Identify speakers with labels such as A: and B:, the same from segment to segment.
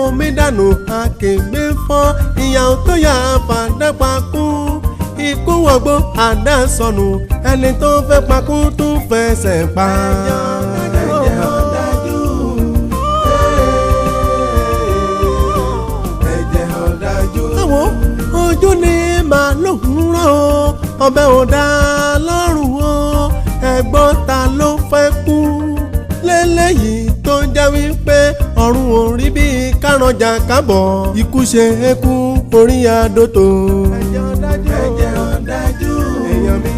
A: Omi dànù akègbè fọ́, ìyàwó tó yà fàdápa kú. Ikú wọ̀gbọ́ àdá sọnù, ẹni tó fẹ́ pakú tún fẹsẹ̀ pa. Ẹ̀jẹ̀ ọ̀dájú, ẹ̀jẹ̀ ọ̀dájú. Àwọn ojú ni màálù ń rán o, ọbẹ̀ ò dá lọ́rùn o, ẹ̀gbọ́n ta ló fẹ́ kú lélẹ́yìí tó jẹ́ wípé ọ̀run ò rí bí kárànjà kábọ̀, ikú ṣe é kú orí àdótò. Ẹ̀jẹ̀ ọ̀dájú, ẹ̀jẹ̀ ọ̀dájú, èèyàn mi,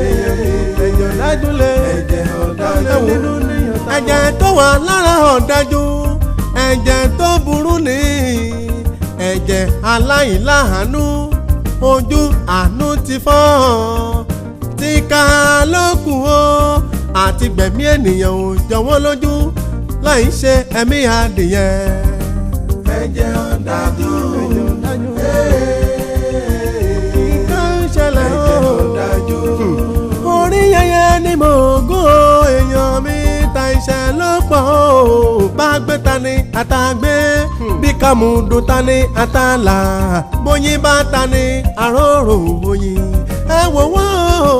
A: èèyàn mi, ẹ̀jẹ̀ ọ̀dájú lé, ẹ̀jẹ̀ ọ̀dájú nínú ẹ̀jẹ̀ tó wà lára ọ̀dájú, ẹ̀jẹ̀ tó burú ni, ẹ̀jẹ̀ aláìláàánú, ojú àánú ti fọ́, tí ká ló kù o, àti gbẹ̀mí ènìyàn ò jọ wọ́n lójú láì ṣe ẹ̀mí adìyẹ. Ẹ̀jẹ̀ ọ̀dájú, nǹkan ń ṣẹlẹ̀ o, orí yẹyẹ ni mò ń gún o, èèyàn mi ta iṣẹ́ ló pọ̀ o, bá gbé ta ni àtàgbé, bí kàmúdùn ta ni àtàlà, bóyin bá ta ni àrórò oyin, ẹ wò wọ́n o,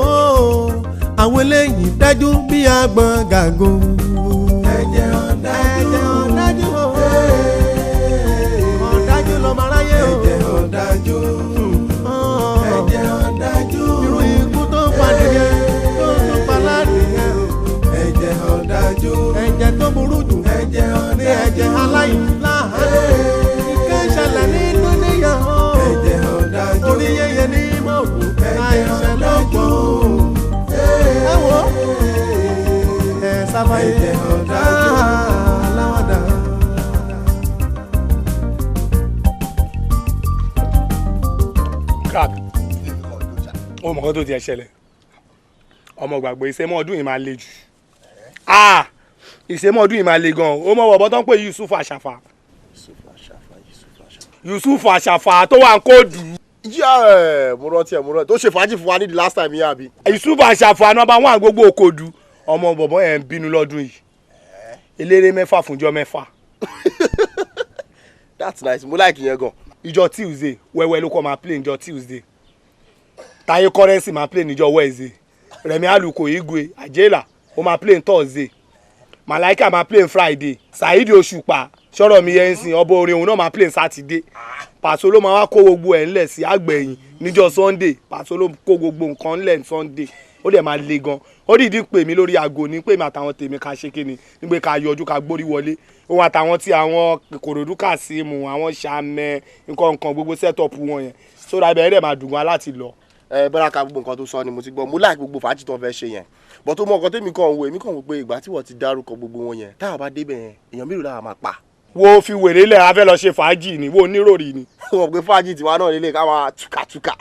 A: àwọn eléyìí dájú bí agbọ̀n gàgò. Ẹ̀jẹ̀ ọ̀dájú, ẹ̀jẹ̀ ọ̀dájú o, ọ̀dájú lọ́mọ aráyé o. Ẹ̀jẹ̀ ọ̀dájú, ẹ̀jẹ̀ ọ̀dájú, irú ikú tó pa nìyẹn, tó tún pa ládìyẹn o. Ẹ̀jẹ̀ ọ̀dájú, ẹ̀jẹ̀ tó burú jù, ẹ̀jẹ̀ ọ̀dájú, ní ẹ̀jẹ̀ aláìláàánú. Ìkẹ́ ìṣẹ̀lẹ̀ nínú níyàn o. Ẹ̀jẹ̀ ọ̀dájú, orí yẹyẹ ní mọ̀ọ́kù, àìṣẹ̀ ló pọ̀ o. Ẹ wo ẹ sáfàyè aláwàdà.
B: Crack, ó mọ̀ kó tó tiẹ̀ ṣẹlẹ̀, ọmọ gbàgbé ìṣẹ́mọ́ ọdún yìí máa le jù. Ah, ìṣẹ́mọ́ ọdún yìí máa le gan-an. Ó mọ̀ bọ̀bọ̀ tó ń pè Yusuf Àṣàfà, Yusuf Àṣàfà tó wà ń kóòdù.
C: Yeah, mo rántí ẹ, mo rántí tó ṣe fàájì fún wa ní the last time yẹn àbí.
B: Yusuf Àṣàfà nọ́mbà 1 gbogbo Òkòdù. Ọmọ bọ̀bọ̀ yẹn ń bínú lọ́dún yìí, eléré 6 fúnjọ́ 6.
C: That's nice, mo like yẹn gan.
B: Ìjọ Tuesday wẹ́wẹ́ ló kọ́ máa play níjọ́ Tuesday, Taye Currency máa play níjọ́ Wednesday, Rẹ̀mí Àlùkò Igwe Àjẹlà ó máa play Thursday, Malaika máa play Friday, Saheed Òṣùpá sọ̀rọ̀ mi yẹn ń sìn ọba orin òun náà máa play Saturday, Pàṣọ ló máa wá kó gbogbo ẹ̀ ńlẹ̀ sí àgbẹ̀yìn níjọ́ Sunday. Pàṣọ ló kó gbogbo nǹkan ńlẹ̀ Sunday, ó dẹ̀ máa le gan. Ó dìídì pè mí lórí aago ní pè mí àtàwọn tèmi ká ṣe kíni nígbè ká yọjú ká gbórí wọlé, òun àtàwọn tí àwọn Ìkòròdú Kàsímù, àwọn Sàmẹ nǹkan nǹkan gbogbo setup wọn yẹn sódà ibẹ̀ dẹ̀ máa dùn gan láti lọ.
C: Ẹ Báràkà, gbogbo nǹkan tó sọ ni mo ti gbọ́, mo like gbogbo fàájì tó ń fẹ́ ṣe yẹn, but tó mọ nǹkan tèmi kàn ń wo, èmi kàn wò pé ìgbà tí wọ́n ti dárúkọ gbogbo wọn yẹn, táwa bá débẹ̀ yẹn, èèyàn mélòó làwa máa pa.
B: Wo fi wèrè lẹ̀, a fẹ́ lọ ṣe fàájì ni, wo oníròrì ni.
C: Wọ́n pe fàájì tiwa náà lélẹ̀ ká máa túkàtúkà.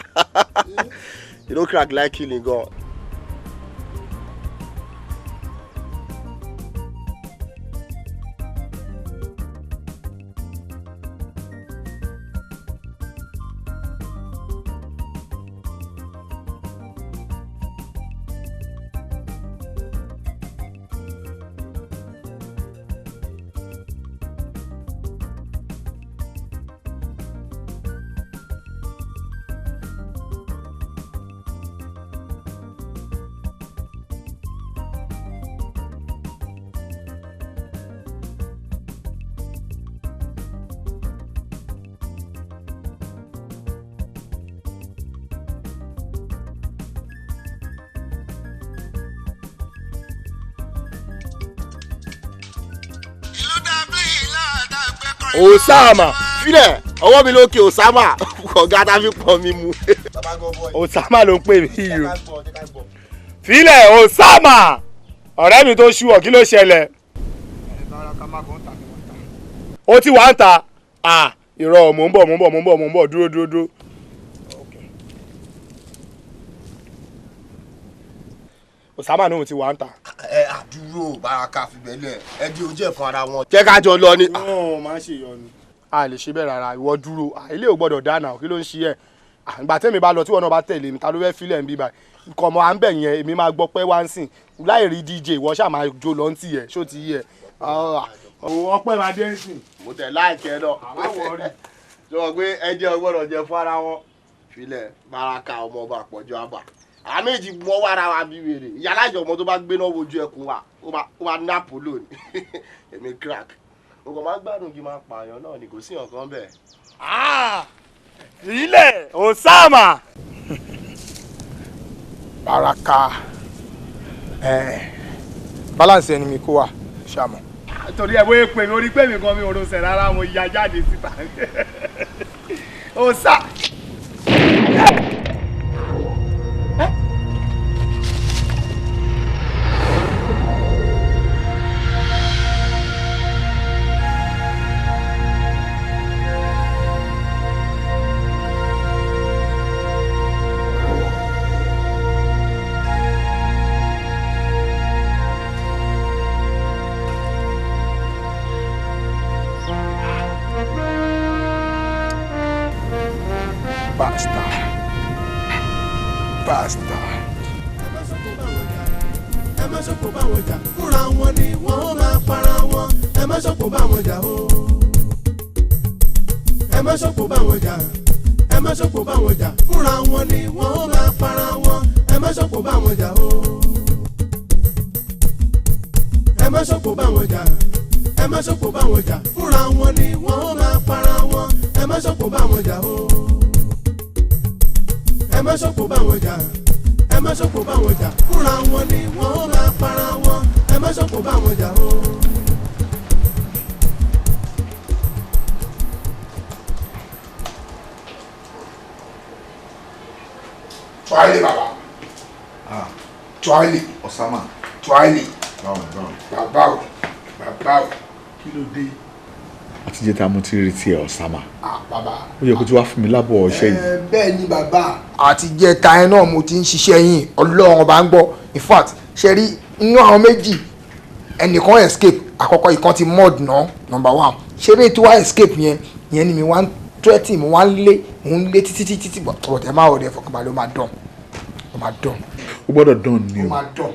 C: You no crack like killing gan. Osama filẹ̀ ọwọ́ mi lókè. Osama ọ̀gá tá fi pọ̀ mi mu.
B: Osama ló ń pè mí yìí o, filẹ̀ Osama ọ̀rẹ́ mi tó ṣú ọ, kí ló ṣẹlẹ̀? Ó ti wà ń ta. Irọ́, mò ń bọ̀ mò ń bọ̀ mò ń bọ̀ mò ń bọ̀, dúró dúró dúró. Osama náà ti wà ń ta.
C: Ẹ àdúró Báràkà fìbẹ́lẹ̀ ẹ di ojú ẹ̀ fún ara wọn. Jẹ́ ká jọ lọ ni.
B: Wọ́n máa ń ṣe ìyọnu. A lè ṣe bẹ́ẹ̀ rárá, ìwọ dúró, ilé ò gbọ́dọ̀ dáná, kí ló ń ṣe ẹ̀? Ìgbà tẹ́mi bá lọ tí wọn náà bá tẹ̀lé mi, ta ló fẹ́ filẹ̀ ń bí báyìí? Nǹkan ọmọ à ń bẹ̀ yẹn, èmi máa gbọ́ pé wá ń sìn láì rí DJ, ìwọ ṣáà máa jó lọ ń tì yẹ, ṣó ti yẹ? Ọpẹ́ máa dé nsìn.
C: Mo tẹ̀ láìkẹ́ náà. Ṣé wọ́n pé ẹjẹ́ ọgbọ́dọ̀ jẹ fún ara wọn? Filẹ̀ Baraka ọmọ ọba àpọ̀jọ àbà. Àméjì mọ́ wàrà wa bí wèrè. Ìyá alájọ ọmọ tó bá gbéná wojú ẹkùn wa, ó máa nápò lónìí. Èmi crack. Mo kàn máa ń gbádùn kí n máa pààyàn náà ni, kò sí nǹkan bẹ́ẹ̀.
B: Ilẹ̀ Osama.
D: Baraka balance ẹni mi kó wà ṣàmọ̀.
B: Torí ẹ bóyá pè mí orí pè mí gan mi ò rọsẹ̀ rárá, mo ya jáde síta. Osa.
D: Basta.
A: Ẹ má ṣòfò bá wọn jà, fúnra wọn ni wọ́n máa para wọn. Ẹ má ṣòfò bá wọn jà o. Ẹ má ṣòfò bá wọn jà. Ẹ má ṣòfò bá wọn jà, fúnra wọn ni wọ́n máa para wọn. Ẹ má ṣòfò bá wọn jà o. Ẹ má ṣòfò bá wọn jà. Ẹ má ṣòfò bá wọn jà, fúnra wọn ni wọ́n máa para wọn. Ẹ má ṣòfò bá wọn jà o. Ẹ má ṣòfò bá wọn jà. Ẹ má ṣòfò bá wọn jà, fúnra wọn ni wọ́n máa para wọn. Ẹ má ṣòfò bá wọn jà o.
D: Tuale baba. Tuale.
E: Osama.
D: Tuale.
E: Báwo
D: báwo. Bàbá o. Bàbá o.
E: Kí ló dé? Àtijọ́ ta mo ti retí ẹ, Osama.
D: Bàbá.
E: Ó yẹ kó tí wàá fún mi lábọ̀ ọṣẹ yìí.
D: Bẹ́ẹ̀ ni bàbá. Àtijọ́ ta ẹ náà mo ti ń ṣiṣẹ́ yín, Ọlọ́run ọba ń gbọ́. In fact, ṣe rí inú àwọn méjì ẹnìkan escape, àkọ́kọ́ ìkan ti mud náà, number one. Ṣé bí ètò wa escape yẹn, yẹn ni mi wá ń threaten, mo wá ń lé, mo ń lé títí títí tí bọ̀tẹ̀ máa wọ̀ ọ́ fọkànbalẹ̀, ó máa dán. Ó máa dán.
E: Ó gbọ́dọ̀ dán ni o.
D: Ó máa dán.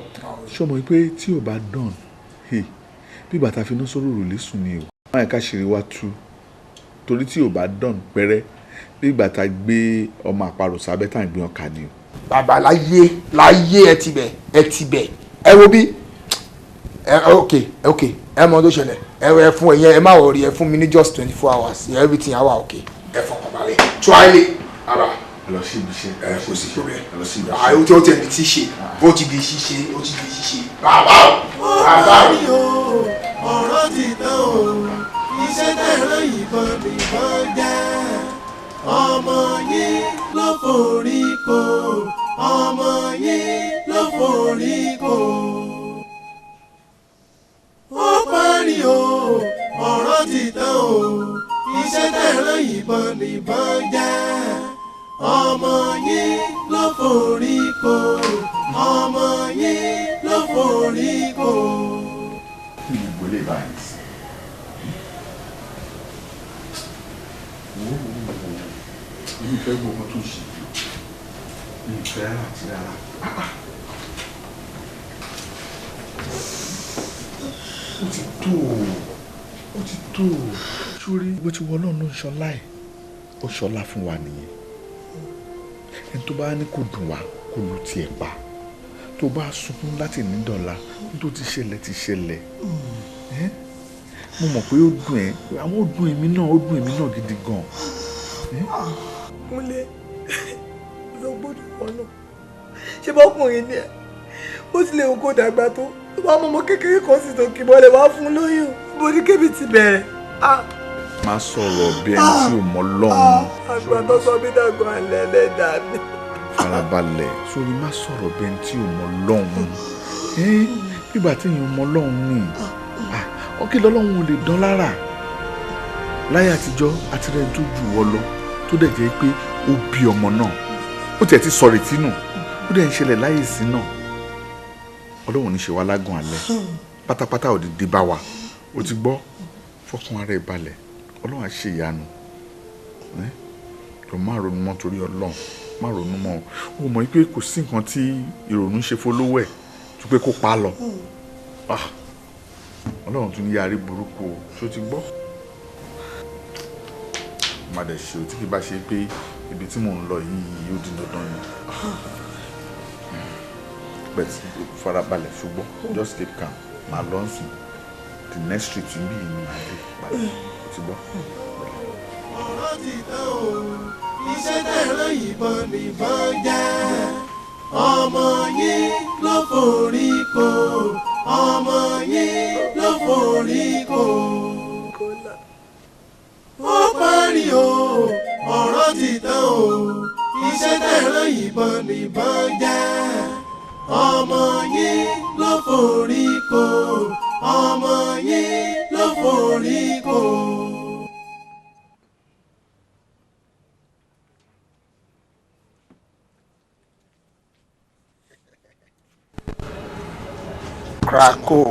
E: Ṣé o mọ̀ pé tí o bá dán, bí bàtà fi iná sórí òrùlé sùn ni o. Máa ká ṣeré wá tú, torí tí o bá dán pẹ́rẹ́ bí ìgbà tá a gbé ọmọ àparò sábẹ́ tá à ń gbé ọkà ni o.
D: Bàbá láyé láyé ẹ ti bẹ̀ ẹ ti bẹ̀ ẹ wo bí ẹ ok ok ẹ mọ tó ṣẹlẹ̀ ẹ fún ẹyẹ ẹ má wọrí, ẹ fún mi ní just 24 hours everything á wà ok. Ẹ fọkàn balẹ̀ tuale ara.
E: Ẹ lọ sí ibi iṣẹ́.
D: Ẹ kò sí problem.
E: Ẹ lọ sí ibi iṣẹ́.
D: Àyè ó ti ẹni tí ṣe ó ti di ṣíṣe ó ti di ṣíṣe. Bàbá o bàbá
A: o. Ọ̀rọ̀ ti tán o, iṣẹ́ tẹ̀rọ ìbọn nìbọn jẹ́. Ọmọ yín ló forí kó, ọmọ yín ló forí kó. Ó parí o, ọ̀rọ̀ ti tán o, iṣẹ́ tẹ̀rọ ìbọn nìbọn jẹ́. Ọmọ yín ló forí kó, ọmọ yín ló forí kó.
E: Kí ni gbogbo ilé báyìí sí? Wo mi fẹ́ gbọ́ ọkọ tó ń ṣe mi fẹ́ rárá àti rárá. Ó ti tó o, ó ti tó o. Sórí bó ti wọ Ọlọ́run ló ń ṣọlá ẹ̀, ó ṣọlá fún wa nìyẹn. Ẹni tó bá ní kò dùn wá kó lu tiẹ̀ pa. Tó bá sunkún láti ní dọ̀la, tó ti ṣẹlẹ̀ ti ṣẹlẹ̀. Mo mọ̀ pé ó dùn ẹ́, àwọn ó dùn èmi náà, ó dùn èmi náà gidi gan.
F: Kúnlé ló gbọ́dọ̀ wọn náà, ṣé bọ́kùnrin ni ẹ? Bó tilẹ̀ òun kò dàgbà tó, tó bá mọmọ kékeré kan sì tó kì bọ́lẹ̀ wá fún lóyún, bó ní kébì ti bẹ̀rẹ̀.
E: Má sọ̀rọ̀ bí ẹni tí ò mọ Ọlọ́run.
F: Àgbà tó sọ mí dàgbà ẹlẹ́dàá mi.
E: Farabalẹ̀ sórí, má sọ̀rọ̀ bí ẹni tí ò mọ Ọlọ́run. Bígbà tí èèyàn mọ Ọlọ́run ni, ọkì lọ́lọ́run ò lè dán lára. Láyé àtijọ́ àti rẹ̀ tó jù wọ́ lọ, tó dẹ̀ jẹ́ pé ó bí ọmọ náà, ó tiẹ̀ ti sọ̀rọ̀ ìtínú, ó dẹ̀ ń ṣẹlẹ̀ láyé sí náà. Ọlọ́run ní ṣe wá lágùn alẹ́ pátápátá, ò dìde bá wa. Ó ti gbọ́, fọkàn ara ẹ̀ balẹ̀, Ọlọ́run á ṣe ìyanu. Lọ má ronú mọ́ torí Ọlọ́run, má ronú mọ́. O mọ̀ pé kò sí nǹkan tí ìrònú ṣe fọlọ́wọ́ ẹ̀ ju pé kó pa á lọ. Ọlọ́run tún ní yàrá burúkú o, ṣó ti gbọ́? Má dẹ̀ ṣe o, tí kì bá ṣe pé ibi tí mò ń lọ yìí ó di dandan ni. But farabalẹ̀ ṣùgbọ́n just keep calm. Màá lọ sùn. The next street ń bí yìí ni màá dé padà. O ti gbọ́?
A: Ọ̀rọ̀ ti tán o, iṣẹ́ tẹ̀rọ ìbọn nìbọn jẹ́. Ọmọ yín ló forí kó, ọmọ yín ló forí kó. Ó parí o, ọ̀rọ̀ ti tán o, iṣẹ́ tẹ̀rọ ìbọn nìbọn jẹ́. Ọmọ yín ló forí kó, ọmọ yín ló forí kó.
D: Krako.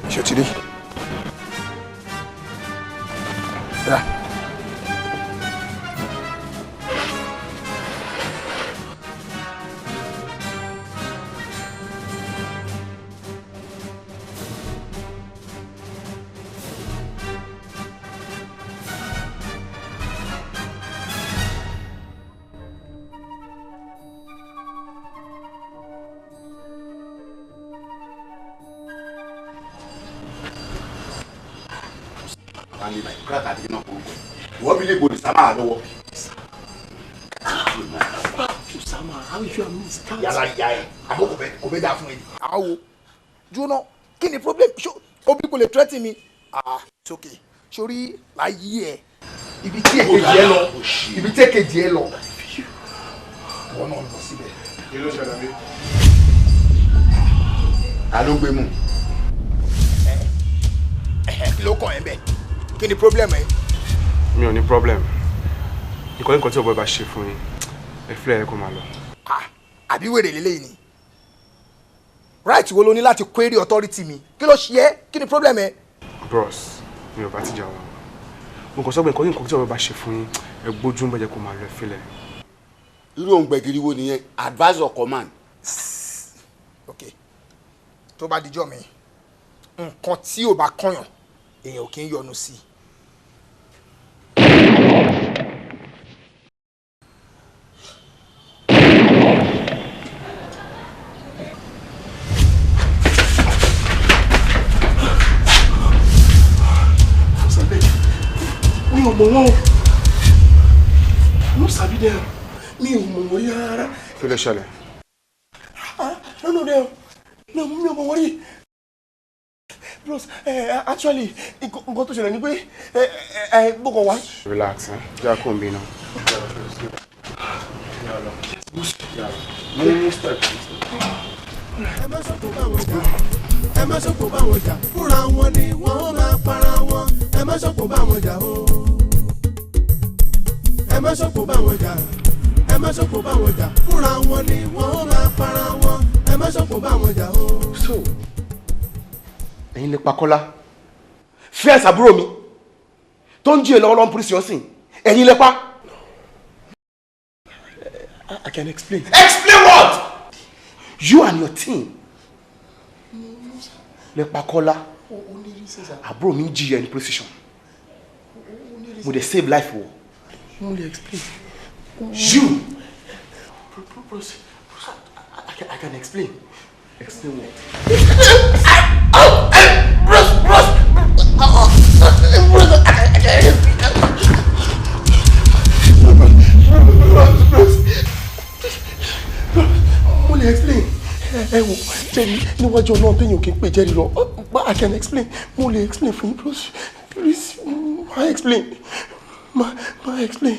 D: Ṣé o ti rí? Yeah. Yàrá ìyá ẹ àbọ̀ kò bẹ dáa fún ẹ. Àwo jóná, kí ni problem? Ṣó obi kò lè threaten mi? Ah, it's okay. Sórí láyé ẹ, ibi tí èkejì ẹ lọ, ibi tí èkejì ẹ lọ, ìwọ náà lọ síbẹ̀.
B: Kí ló ṣẹlẹ̀ bí?
D: Ta ló gbé mu? Kí ló kàn ẹ́ bẹ̀? Kí ni problem ẹ?
G: Mi ò ní problem. Nǹkan tí ọ̀bọ bá ṣe fún yín, ẹ fílẹ̀ ẹ kó máa lọ.
D: Àbí wèrè lélẹ́yìn ni? Right wo ló ní láti query authority mi? Kí ló ṣe ẹ́? Kí ni problem ẹ?
G: Bros, mi ò bá ti jà wá. Mo kàn sọ pé nǹkan tí ọ̀bọ bá ṣe fún yín, ẹ gbójú ń bẹ̀jẹ̀ kó máa lọ ẹ fílẹ̀.
H: Irú òun gbẹ̀gìrì wo nìyẹn? Advise or command?
D: Ok, tó bá dijọ́ mi, nǹkan tí ò bá kọ̀yàn, èèyàn ò kí ń yọnu sí i.
C: Mi ò mọ̀ wọ́n o, mo sàbí dẹ́ o, mi ò mọ̀ wọ́n rí rárá.
G: Kí ló ṣẹlẹ̀?
C: No dẹ́ o, mi ò mọ̀ wọ́n rí. Bros, actually, nǹkan tó ṣẹlẹ̀ ni pé mo kàn wá.
G: Relax, jẹ́ àkó mi náà.
A: Ẹ má ṣòkò bá wọn jà, ẹ má ṣòkò bá wọn jà, fúnra wọn ni wọ́n máa para wọn. Ẹ má ṣòkò bá wọn jà o. Ẹ má ṣòkò bá wọn jà, ẹ má ṣòkò bá wọn jà, fúnra wọn ni wọ́n máa para wọn. Ẹ má ṣòkò bá wọn jà o.
B: So, ẹ̀yin lè pa Kọ́lá, fíẹ́sì àbúrò mi tó ń jí èlò ọlọ́run pírísì ọ̀sìn, ẹ̀yin lè pa.
C: I can explain.
B: Explain what? You and your team lè pa Kọ́lá, àbúrò mi ń jìyà ní police station, mo dey save life wọ.
C: Mo lè explain.
B: You. I can explain. Explain what?
C: Bros, I can explain. Bros, mo lè explain. Ẹ wo, Jerry, níwájú Ọlọ́run téèyàn kì í pè Jerry lọ. But I can explain. Mo lè explain fún yín, bros. Please, ma explain. Ma explain.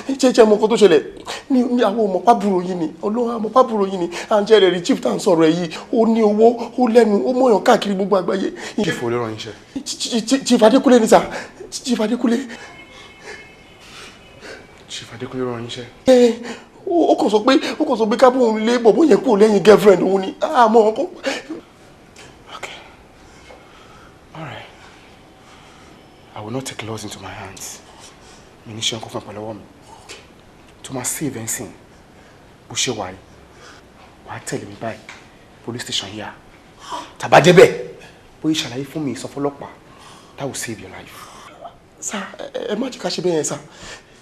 C: Jẹ́jẹ́ mọ nǹkan tó ṣẹlẹ̀. Mi àwọn ọmọ pàbúrò yìí ni. Ọlọ́run àmọ́ pàbúrò yìí ni. À ń jẹ́ rẹ̀ rí chief tá à ń sọ̀rọ̀ ẹ̀ yìí. Ó ní owó, ó lẹ́nu, ó mọ̀yàn káàkiri gbogbo àgbáyé.
G: Chief olóró yín ṣe.
C: Chief Adékúnlé ni sà. Chief Adékúnlé.
G: Chief Adékúnlé rán yín iṣẹ́.
C: Ẹ ó kàn sọ pé kábọ̀ òun lé bọ̀bọ̀ yẹn kúrò lẹ́yìn girlfriend òun ni àmọ́ ọkọ.
G: Okay. All right. I will not take laws into my hands. Mi ní ṣe nǹkan fún ẹ pẹ̀lú ọwọ́ mi. Tó máa save ẹ̀ ń sìn. Bó ṣe wà yìí, wàá tẹ̀lé mi báyìí. Police station yà. Tàbá débẹ̀, bóyá ìṣàlàyé fún mi ìsọfọlọ́pàá. That will save your life.
C: Sir, ẹ má jẹ́ ká ṣe bẹ́ẹ̀ yẹn, sir.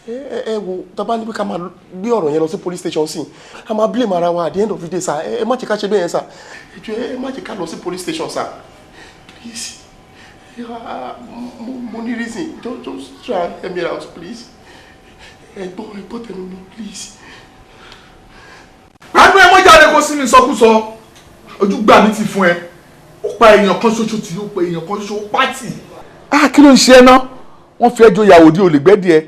C: Ẹ wo, tá bá ní pé ká máa gbé ọ̀rọ̀ yẹn lọ sí police station sí, a máa blame ara wa at the end of the day, sir. Ẹ má jẹ́ ká ṣe bẹ́ẹ̀ yẹn, sir. Ẹ jọ̀ọ́, ẹ má jẹ́ ká lọ sí police station, sir. Please. Mo ní reason. Just try and help me out, please. Ẹ gbọ́ tẹnu mi, please.
E: Ránú ẹ mọ́ jáde kó sí mi sọkúsọ. Ojú gbà mí ti fún ẹ. Ó pa èèyàn kan ṣoṣo tí ó pa èèyàn kan ṣoṣo pátì. Ah, kí ló ń ṣe ẹ ná? Wọ́n fi ẹjọ́ ìyàwó di olè gbẹ́dìẹ.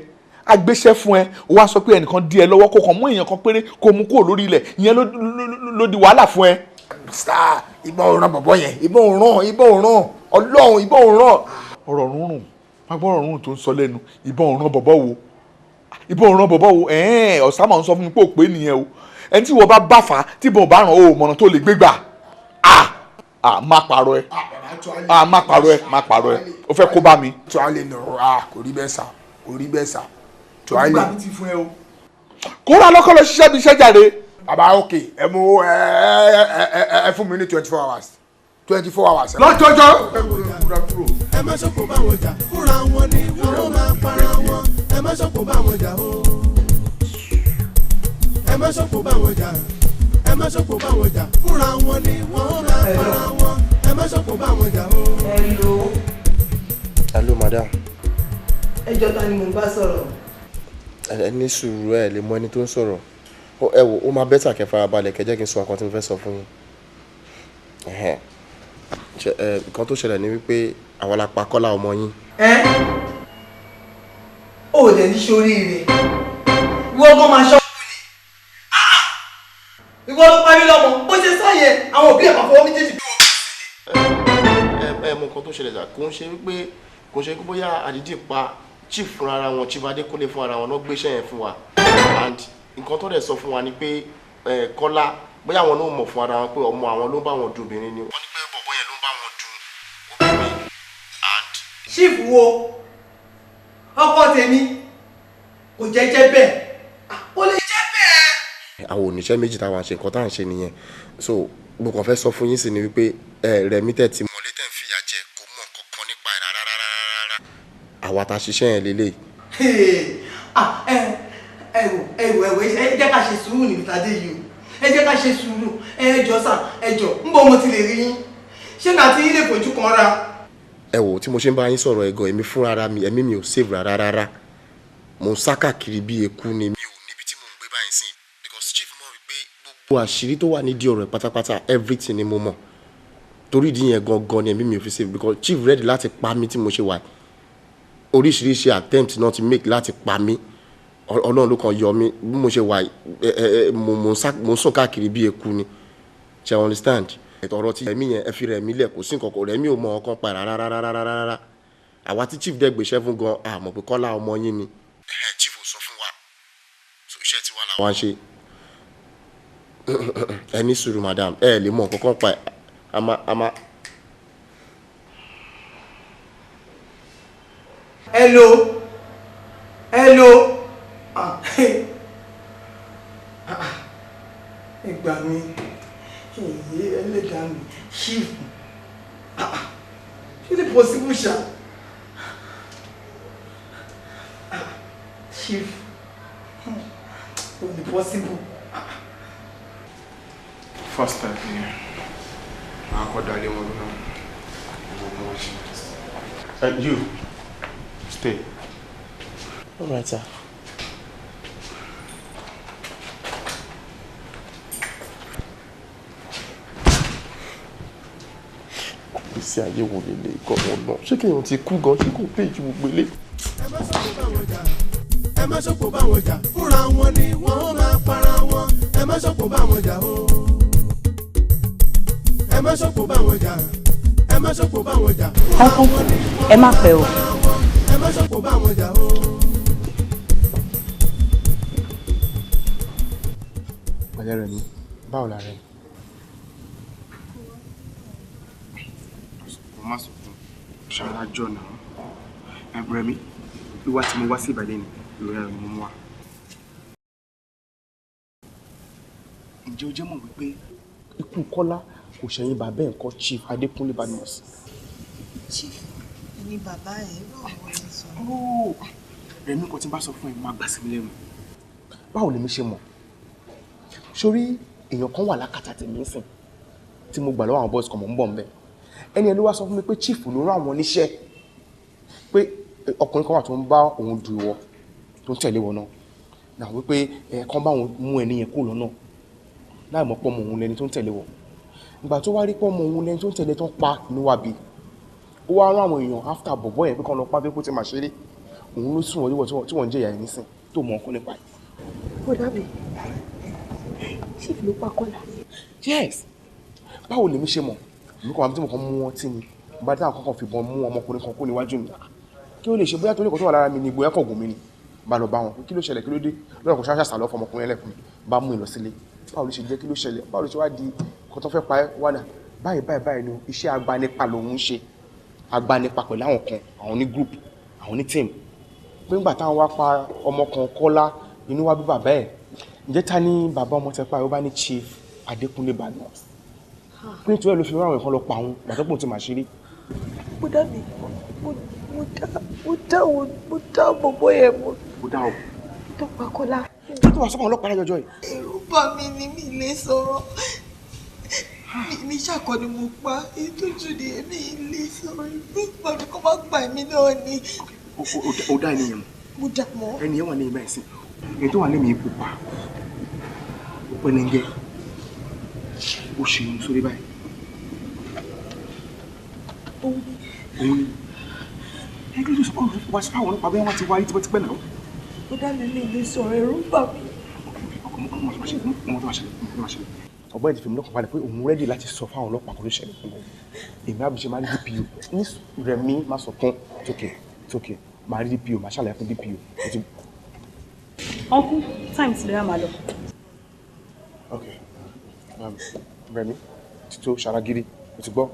E: Agbéṣẹ́ fún ẹ, ó wá sọ pé ẹnìkan dí ẹ lọ́wọ́, kó kàn mú èèyàn kan péré kó mú kúrò lórí ilẹ̀. Ìyẹn ló di wàhálà fún ẹ.
D: Star, ìbọn ò ràn bọ̀bọ̀ yẹn, ìbọn ò ràn, ìbọn ò ràn, Ọlọ́run, ìbọn ò ràn.
E: Ọ̀rọ̀ rúnrún, má gbọ́ ọ̀rọ̀ rúnrún tó ń sọ lẹ́nu. Ìbọn ò ràn bọ̀bọ̀ wo? Ìbọn ò ràn bọ̀bọ̀ wo? Ẹ̀ẹ́n, ọ̀sán máa ń sọ fún mi pé ò pé nìyẹn o. Ẹni tí wọ́n bá bá fà á tí ìbọn ò bá ràn ó mọ̀nà tó lè gbé gbà. Ah ah, má parọ́ ẹ. Ah, má parọ́ ẹ, má parọ́ ẹ. Ó fẹ́ kó bá mi.
D: Tó a lè nọ̀rọ̀, ah, kò rí bẹ́ẹ̀ sà, kò rí bẹ́ẹ̀ sà. Tó a lè.
E: Gbà mí ti fún ẹ o. Kó rà lọ́kọ́ lọ ṣiṣẹ́ bí iṣẹ́ jáde.
D: Bàbá, ok, ẹ mú ẹ ẹ ẹ ẹ fún mi ní 24 hours, 24 hours.
E: Lọ́jọ́jọ́.
A: Ẹ má ṣòkò bá wọn jà, fúnra wọn ni wọn ó máa para wọn. Ẹ má ṣòkò bá wọn jà o. Ẹ má ṣòkò bá wọn jà, ẹ má ṣòkò bá wọn jà, fúnra wọn ni wọn ó máa para wọn. Ẹ má ṣòkò bá wọn jà o.
F: Hello.
C: Hello, madam.
F: Ẹ jọ̀ọ́, ta ni mò ń bá sọ̀rọ̀?
C: Ẹ ní sùúrù, ẹ lè mọ ẹni tó ń sọ̀rọ̀. Ẹ wò ó, máa better kẹ́ farabalẹ̀, kẹ́ jẹ́ kí n sọ nǹkan tí mo fẹ́ sọ fún yín. Ẹ̀hẹ́n. Nǹkan tó ṣẹlẹ̀ ni wípé àwa la pa Kọ́lá ọmọ yín.
F: Ẹ ò dẹ̀ ní sóríire, ìwọ gan máa ṣọ́kù ni. Ìwọ ló pa mí lọ́mọ. Bó ṣe sọ yẹn, àwọn òbí ẹ̀ máa fọwọ́ méjèèjì bí wọ́n.
C: Ẹ mọ nǹkan tó ṣẹlẹ̀ sà, kò ń ṣe wípé kò ń ṣe wípé bóyá àdídì pa chief fúnra ara wọn. Chief Adékúnlé fún ara wọn náà gbéṣẹ́ yẹn fún wa, and nǹkan tó dẹ̀ sọ fún wa ni pé Kọ́lá, bóyá àwọn náà mọ̀ fún ara wọn pé ọmọ àwọn ló ń bá wọn du obìnrin ni. Wọ́n ní pé bọ̀bọ́ yẹn ló ń bá wọn du obìnrin and.
F: Chief wo? Ọkọ tèmi kò jẹ́jẹ́ bẹ́ẹ̀, ó lè jẹ́ bẹ́ẹ̀.
C: Àwọn oníṣẹ́ méjì táwa ń ṣe, nǹkan tá à ń ṣe nìyẹn. So mo kàn fẹ́ sọ fún yín sí ni wípé ẹ Rẹ̀mí tẹ̀ tí mọ̀lẹ́ tẹ̀ ń fìyà jẹ, kò mọ̀ nǹkan kan nípa ẹ̀ rárá rárá rárá. Àwa ta ṣiṣẹ́ yẹn lélẹ̀.
F: Ah, ẹ wò, ẹ wò, ẹ wò, ẹ jẹ́ ká ṣe sùúrù níbi tàdé yìí o. Ẹ jẹ́ ká ṣe sùúrù. Ẹ jọ sà, ẹ jọ ń bọ̀, mo ti lè rí yín? Ṣé màá ti yín lè fojú kan ra?
C: Ẹ wò, tí mo ṣe ń bá yín sọ̀rọ̀ ẹ̀gàn, èmi fúnra ara mi, ẹ̀mí mi ò save rárá rárá. Mo ń sá káàkiri bí eku ni. Mi ò níbi tí mò ń gbé báyìí sìn, because chief mọ̀ wípé gbogbo àṣírí tó wà nídìí ọ̀rọ̀ ẹ̀ pátápátá, everything ni mo mọ̀. Torí ìdí yẹn gangan ni ẹ̀mí mi ò fi save, because chief ready láti pa mí tí mo ṣe wà. Oríṣiríṣi attempt náà ti make láti pa mí. Ọlọ́run ló kàn yọ mí bí mo ṣe wà. Ẹ ẹ mo ń sùn káàkiri bí eku ni. Ṣe I understand? Ọ̀rọ̀ tí ẹ̀mí yẹn, ẹ fi rẹ̀ mí lẹ̀, kò sí nǹkan kan. Rẹ̀mí ò mọ ọkàn pa rárá rárá rárá rárá. Àwa tí chief dẹ̀ gbéṣẹ́ fún gan, a mọ̀ pé Kọ́lá ọmọ yín ni. Chief ò sọ fún wa, so iṣẹ́ tiwa la wá ń ṣe. Ẹ ní sùúrù, madam, ẹ lè mọ nǹkan kan pa ẹ. A máa.
F: Hello, hello. Ah, ah, ẹ gbà mí, èyí ẹlẹ́dàá mi. Chief, ah, ah, ṣé lè possible ṣá? Ah, chief, kò lè possible.
G: First step nìyẹn, màá kọ́ dalé wọn lọ́nà gbogbo wọn ṣe. And you stay.
C: All right, sir. Ìgbésí ayé wo lélẹ̀ ìkọ̀wọ̀ náà? Ṣé kéèyàn ti kú gan, ṣé kò pé ju gbogbo ilé?
A: Ẹ má ṣòkò bá wọn jà, ẹ má ṣòkò bá wọn jà, fúnra wọn ni wọn ó máa para wọn. Ẹ má ṣòkò bá wọn jà o. Ẹ má ṣòkò bá wọn jà, ẹ má ṣòkò bá wọn jà, fúnra wọn ni wọn
I: Ẹ má pẹ́ o.
A: ẹ má ṣòkò bá wọn jà o.
G: Pẹ̀lẹ́ Rẹ̀mí, báwo la rẹ? Mo má sọ fún ṣàrájọ náà. Rẹ̀mí, wíwá tí mo wá sí Ìbàdàn ni ìrora rẹ̀ mo mú wá. Ǹjẹ́ o jẹ́ mọ̀ wípé ikú Kọ́lá kò ṣẹ̀yìn bàbá ẹ̀ ńkọ́ Chief Adékúnlé Badmus?
I: Chief ni bàbá ẹ̀ báwo ni sọ?
G: Rẹ̀mí, nǹkan tí n bá sọ fún ẹ máa gbà sí mi lẹ́nu. Báwo lèmi ṣe mọ̀? Sórí èèyàn kan wà lákàtà tèmi sìn tí mo gbà lọ́wọ́ àwọn boys kan, mò ń bọ̀ ń bẹ̀. Ẹni ẹ ló wá sọ fún mi pé Chief ló rán àwọn oníṣẹ́, pé ọkùnrin kan wà tó ń bá òun du ìwọ tó ń tẹ̀lé wọn náà náà, wípé ẹ kàn bá òun mú ẹni yẹn kó lọ́nà láì mọ̀ pọ́ mọ òun lẹni tó ń tẹ̀lé wọn. Ìgbà tó wá rí pọ́ mọ òun lẹni tó ń tẹ̀lé tó ń pa inú wa bí, ó wá rán àwọn èèyàn after bọ̀bọ̀ yẹn pé kàn lọ pa tó kó ti mà ṣeré. Òun ló sùn wọ́n tí wọ́n ń jẹ ìyá yẹn nísìn tó mọ ọkọ nípa ẹ̀.
I: Ó dàbí Chief ló pa Kọ́lá.
G: Yes, báwo lèmi ṣe mọ̀? Èmi kàn wá tí mo kàn mú wọn tí ni bá dáhùn kankan fìbọn mú ọmọkùnrin kan kó níwájú mi. Kí ó lè ṣe bóyá torí nǹkan tó wà lára mi ni ìgboyà kàn gùn mí ni bá lọ bá wọn. Kí ló ṣẹlẹ̀, kí ló dé? Lọ́rọ̀ kò ṣáṣà sàlọ́ fọmọkùnrin ẹlẹ́kùn bá mú ìlọ sílé. Báwo ló ṣe jẹ́? Kí ló ṣẹlẹ̀? Báwo ló ṣe wá di nǹkan tó fẹ́ pa ẹ́? Wá dà báyìí báyìí báyìí ni iṣẹ́ agbanipa lòun ń ṣe, agbanipa pẹ̀lú àwọn kan, àwọn ní group, àwọn ní team, pé ńgbà táwọn wá pa ọmọ kan Kọ́lá, inú wá bí bàbá ẹ̀. Ǹjẹ́ ta ní bàbá ọmọ tẹ pa ẹ̀? Ó bá ní Chief Adékúnlé Badmus, pé nítorí ẹ̀ ló fi rán àwọn ẹ̀kan lọ pa òun gbàtọ́pọ̀ tí màá ṣeré.
I: Mo dá mi, mo dá bọ̀bọ̀ yẹn mọ̀.
G: Mo dá ọ.
I: Tó pa Kọ́lá.
G: Tó tó wà sọ́kàn ọlọ́pàá lájọjọ́ yìí.
I: Ẹ̀rù bà mí ni mi lè sọ̀rọ̀. Mi ṣàkọ ni mo pa ìtújú ni èmi lè sọ̀rọ̀, ẹ̀rù bà mí kó má gbà mí náà ni.
G: O dá ẹni yẹn mọ̀?
I: Mo dá mọ̀.
G: Ẹni yẹn wà ní ìmọ̀ ẹ̀sìn. Ẹni tó wà lẹ́mìí pupa. Ó pẹ́ lẹ́ngẹ́. Ó ṣe irun sórí báyìí.
I: Òun
G: ni. Ẹgbẹ́ tó sọ pé wá sí fáwọn ọlọ́pàá bẹ́ẹ̀ wọ́n ti wáyé tipẹ́tipẹ́ náà.
I: Ó dá mi ní ilé sọ̀rọ̀, ẹ̀rù bà mí.
G: Ọ̀gbọ́n ti fi mi lọ́kàn balẹ̀ pé òun ready láti sọ fáwọn ọlọ́pàá kó ló ṣẹlẹ̀ fún mi. Èmi àbíṣe máa rí DPO ní Rẹ̀mí má sọ kún tókè tókè, máa rí DPO, máa ṣàlàyé fún DPO.
J: Uncle, time ti lè máa lọ.
G: Ok, Rẹ̀mí tító ṣaragírí, o ti gbọ́.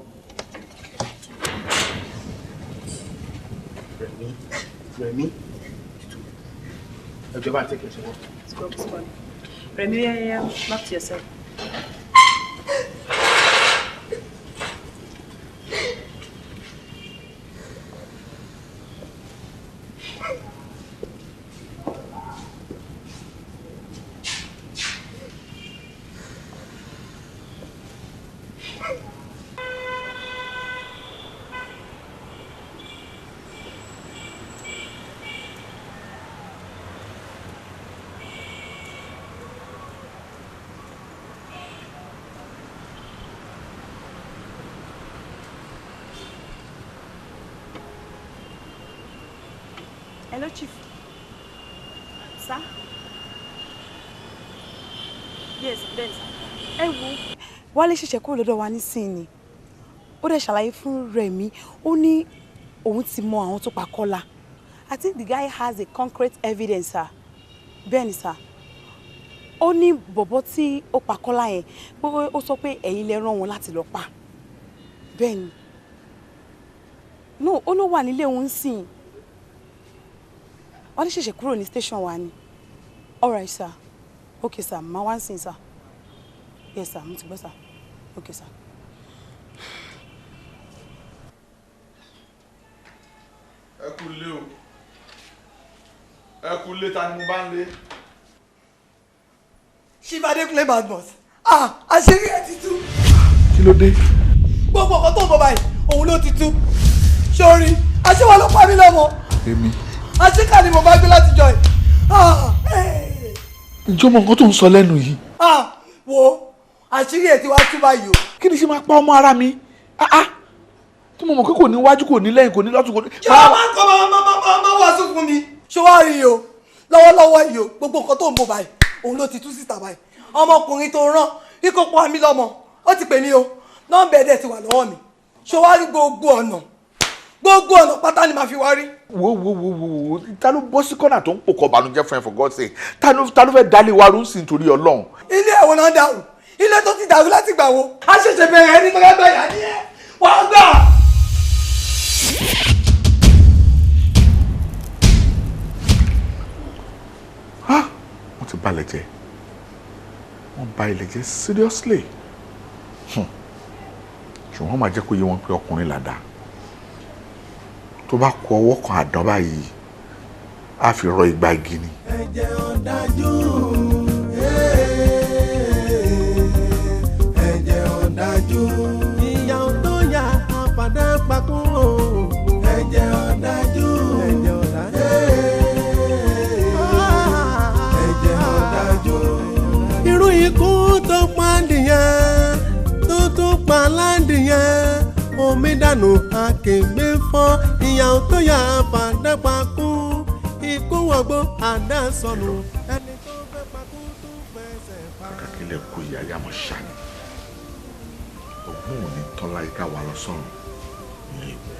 G: Rẹ̀mí, Rẹ̀mí tító ẹjọ́ bá ń tẹ̀kẹ̀ ṣe wọ́n.
J: Rẹ̀mí, yeah, back to yourself. Hello, Chief. Sir? Yes, Ben, sir. Ẹ wo, Wálé ṣẹ̀ṣẹ̀ kúrò lọ́dọ̀ wa nísìnyí ni. Ó dẹ̀ ṣàlàyé fún Rẹ̀mí, ó ní òun ti mọ àwọn tó pa Kọ́lá. I think the guy has a concrete evidence, sir. Bẹ́ẹ̀ ni, sir. Ó ní bọ̀bọ̀ tí ó pa Kọ́lá yẹn, pé ó sọ pé ẹ̀yin lẹ rán wọn láti lọ pa. Bẹ́ẹ̀ ni. No, ó ló wà nílé òun sìn. Wọ́n ní ṣẹ̀ṣẹ̀ kúrò ní station wa ni. All right, sir. Okay, sir. Ma wá ń sìn, sir. Yes, sir. Mo ti gbọ́, sir. Okay, sir.
E: Ẹ kú lé o, ẹ kú lé. Ta ni mo bá ń lé?
F: Chief Adékúnlé Badmus, ah, àṣírí ẹ ti tú.
E: Kí ló dé?
F: Gbogbo ọkọ tó ń bọ̀ báyìí òun ló ti tú. Sórí àṣewà ló pa mí lọ́mọ.
E: Èmi?
F: Àṣekà ni mo bá gbé láti jọ ẹ.
E: Ǹjẹ́ o mọ nǹkan tó ń sọ lẹ́nu yìí?
F: Wo, àṣírí ẹ ti wá tú báyìí o.
E: Kí ni ṣe máa pa ọmọ ara mi tí mo mọ̀ pé kò ní wájú, kò ní lẹ́yìn, kò ní lọ́tún, kò ní.
F: Ṣé wàá máa ń kọ́ máa wàásù fún mi? Ṣé wàá rí i o, lọ́wọ́lọ́wọ́ yìí o, gbogbo nǹkan tó ń bọ̀ báyìí òun ló ti tú síta báyìí. Ọmọkùnrin tó rán ikọ̀ pa mí lọ́mọ ó ti pè mí o, nọ́mbà ẹ̀dẹ̀ ti wà lọ́wọ́ mi. Ṣé wàá rí gbogbo ọ̀nà, gbogbo ọ̀nà pátá wá ni màá fi wá rí.
E: Wo wo wo wo wo, ta ló bọ́ sí kọ́nà tó ń pòkọ̀ bànújẹ́ fún ẹ, for God's sake? Ta ló fẹ́ dálé wa rú sí nítorí Ọlọ́run?
F: Ilé ẹ̀wọ̀n náà dàrú, ilé tó ti dàrú láti gbà wo, a ṣẹ̀ṣẹ̀ bẹ̀rẹ̀ ẹni tó fẹ́ gbà yà ni ẹ wàá gbà.
E: Wọ́n ti balẹ̀ jẹ́, wọ́n ba ilẹ̀ jẹ́ seriously. Ṣùgbọ́n wọ́n máa jẹ́ kó yé wọn pé ọkùnrin làdá, tó bá kó ọwọ́ kan àdán báyìí, á fi rọ igba igi ni.
A: Ẹ̀jẹ̀ ọ̀dájú, ẹ̀jẹ̀ ọ̀dájú, ìyà tó yà àpàdé pakún o. Ẹ̀jẹ̀ ọ̀dájú, ẹ̀jẹ̀ ọ̀dájú, ẹ̀jẹ̀ ọ̀dájú. Irú ikú tó pa nìyẹn, tó tún pa ládìyẹn, omi dànù akègbè fọ́, ìyà tó yà àpàdé pakún, ikú wọ̀gbọ́ àdá sọnù, ẹni tó fẹ́ pakún tó fẹsẹ̀ pa.
E: Kàkà kílẹ̀ kú ìyá yá mọ̀ ṣáni, ọgbọ́n ò ní tán láyé ká wà lọ sọ́run ní ìwọ.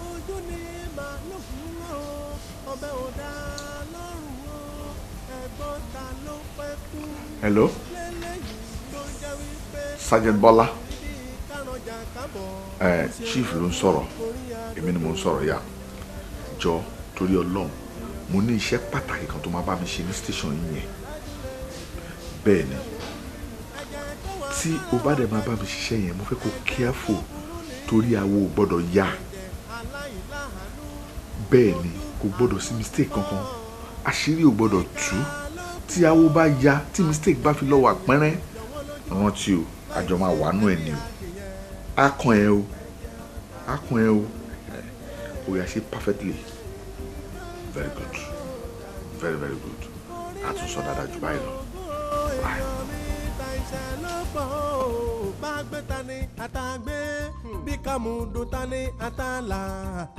A: Ojú ni màá lò fún ọ, ọbẹ̀ ò dá lọ́rùn o, ẹ̀gbọ́n ta ló fẹ́ kú.
E: Hello,
A: Lélẹ́yìí tó jẹ́ wípé
E: Sergeant Bọ́lá.
A: kárànjà kábọ̀.
E: Chief ló ń sọ̀rọ̀, èmi ni mo ń sọ̀rọ̀ yá. Jọ, torí Ọlọ́run, mo ní iṣẹ́ pàtàkì kan tó máa bá mi ṣe ní station yìí yẹn. Bẹ́ẹ̀ ni, tí o bá dẹ̀ máa bá mi ṣiṣẹ́ yẹn, mo fẹ́ kó careful torí awo ò gbọ́dọ̀ ya. Bẹ́ẹ̀ ni, kò gbọ́dọ̀ sí mistake kankan, àṣírí ò gbọ́dọ̀ tú. Tí awo bá ya, tí mistake bá fi lọ́wọ́ àpẹ́rẹ́, rántí o, àjọ máa wà nú ẹ̀ ni o. Á kàn ẹ́ o, á kàn ẹ́ o. O yà ṣe perfectly. Very good, very very good. A tún sọ dáadáa jù báyìí lọ. Bye.
A: Bá gbé ta ni àtàgbé, bí kàmúdùn ta ni àtàlà,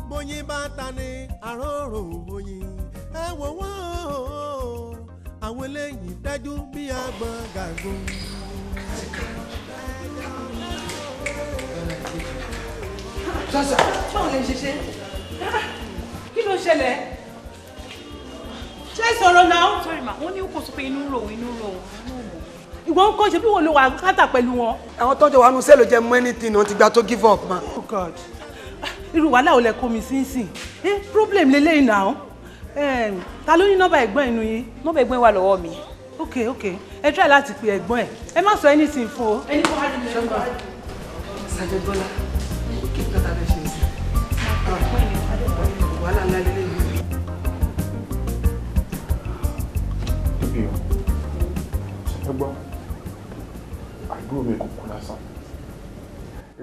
A: bóyin bá ta ni àrórò bóyin. Ẹ wò wọ́n o, àwọn eléyìí dájú bí agbọ̀n gàgbó.
J: Báwo lè ṣe ṣe? Kí ló ṣẹlẹ̀? Ṣé sọ̀rọ̀ náà?
K: Sorry ma, wọ́n ní kò sọ pé inú ń ro òun, inú ń ro òun.
J: Ìwọ ń kọ́ ṣe bí wọ́n ló wà kátà pẹ̀lú wọn.
F: Àwọn tọ́jọ́ wa nu sẹ́ẹ̀lì jẹ́ mọ́ anything, wọ́n ti gba tó give up ma.
J: Oh God, irú wàhálà ò lẹ kó mi sínsìn. Problem leléyìí náà. Ta ló ní nọ́mbà ẹ̀gbọ́n inú yín?
K: Nọ́mbà ẹ̀gbọ́n wà lọ́wọ́ mi.
J: Ok ok, ẹ try láti pe ẹ̀gbọ́n ẹ̀. Ẹ má sọ anything fún o. Ẹni kò wá rí mi lọ́gbà.
F: Sergeant Bọ́lá, kí ni kàtà fẹ́ ṣe sí? Wàhálà ńlá lélẹ́yìí.
G: Ibi o, ṣe gbọ́, àbúrò mi kò kú lásán.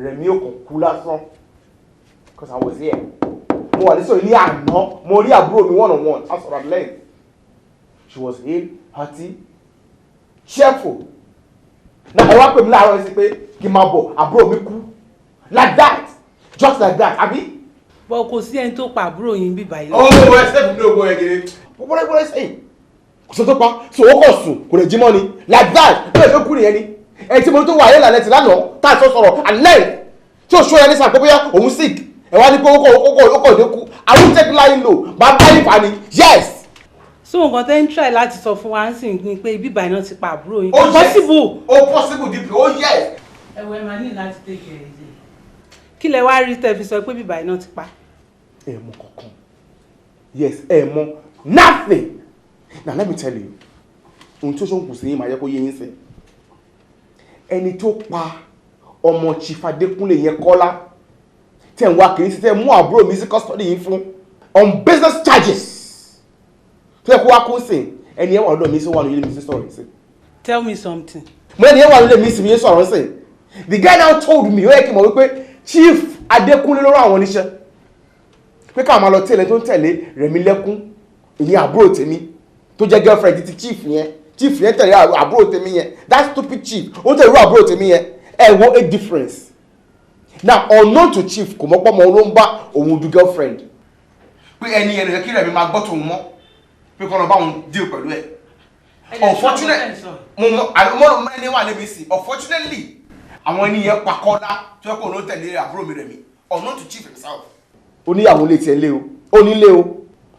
G: Rẹ̀mí ò kò kú lásán. Because I was here. Mo wà lẹ́sọ̀rọ̀ ní àná, mo rí àbúrò mi one on one, a sọ̀rọ̀ at length. She was hale, hearty, cheerful. Now ẹ wá pè mí láàárọ̀ sí pé kí n máa bọ̀, àbúrò mi kú. Like that, just like that, àbí?
J: Bọ̀ kò sí ẹni tó pa àbúrò yín bí báyìí.
G: Oh, ẹ ṣe mi ò ẹ gèrè. What are you saying? Kò sọ tó pa, so ó kàn sùn, kò lè jí mọ́ ni. Like that, bí ẹ ṣe kú nìyẹn ni. Ẹ tí mo tó wà ayé lálẹ́ ti lánàá, tá a sọ sọ̀rọ̀ at length. Tí o ṣó yẹn ní sàn pé bóyá òun sick, ẹ wá ní pé ó kọ̀ dé kú. I won't take lying low, máa bá yín fà ni. Yes!
J: So nǹkan tẹ́ ń try láti sọ fún wa ń sìn ni pé ibi báyìí náà ti pa àbúrò yín.
G: Oh yes!
J: Possible!
G: Oh possible DP, oh yes!
J: Ẹ̀wọ̀ ẹ̀ máa ní láti take care easy. Kí lẹ wá rí tẹ́ fi sọ pé ibi báyìí náà ti pa?
G: Ẹ mọ̀ kankan. Yes, ẹ mọ̀ nothing. Now let me tell you, ohun tí ó ṣòǹkù sí yín máa yẹ kó yé yín sẹ́. Ẹni tó pa ọmọ Chief Adékúnlé yẹn Kọ́lá tẹ̀ ń wá kiri sí tẹ̀ mú àbúrò mi sí custody yín fún on business charges tó yẹ kó wá kó sìn, ẹni yẹn wà lọ́dọ̀ mi sí wà lóye mi sí sọ̀rọ̀ sí.
J: Tell me something.
G: Mo ẹni yẹn wà lóye mi sí mi yẹn sọ̀rọ̀ sí. The guy now told me, ó yẹ kí n mọ̀ wípé Chief Adékúnlé ló rán àwọn oníṣẹ́ pé káwọn máa lọ tẹ̀lé tó ń tẹ̀lé Rẹ̀mí Lẹ́kún, ìyẹn àbúrò tèmi tó jẹ́ girlfriend ti chief yẹn. Chief yẹn tẹ̀lé àbúrò tèmi yẹn, that stupid chief ó tẹ̀lé àbúrò tèmi yẹn. Ẹ wo a difference now, unknown to chief, kò mọ̀ pọ́ mọ́ ló ń bá òun du girlfriend. Pé ẹni yẹn lè kí Rẹ̀mí máa gbọ́ tòun mọ́ pé kọ́ lọ bá òun deal pẹ̀lú ẹ̀. Unfortunately, mo mọ ẹni wà lébi sí, unfortunately àwọn ẹni yẹn pa Kọ́lá tó yẹ kó ló tẹ̀lé àbúrò mi Rẹ̀mí, unknown to chief himself. Oníyàwó lè tiẹ̀ lé o, ó nílé o.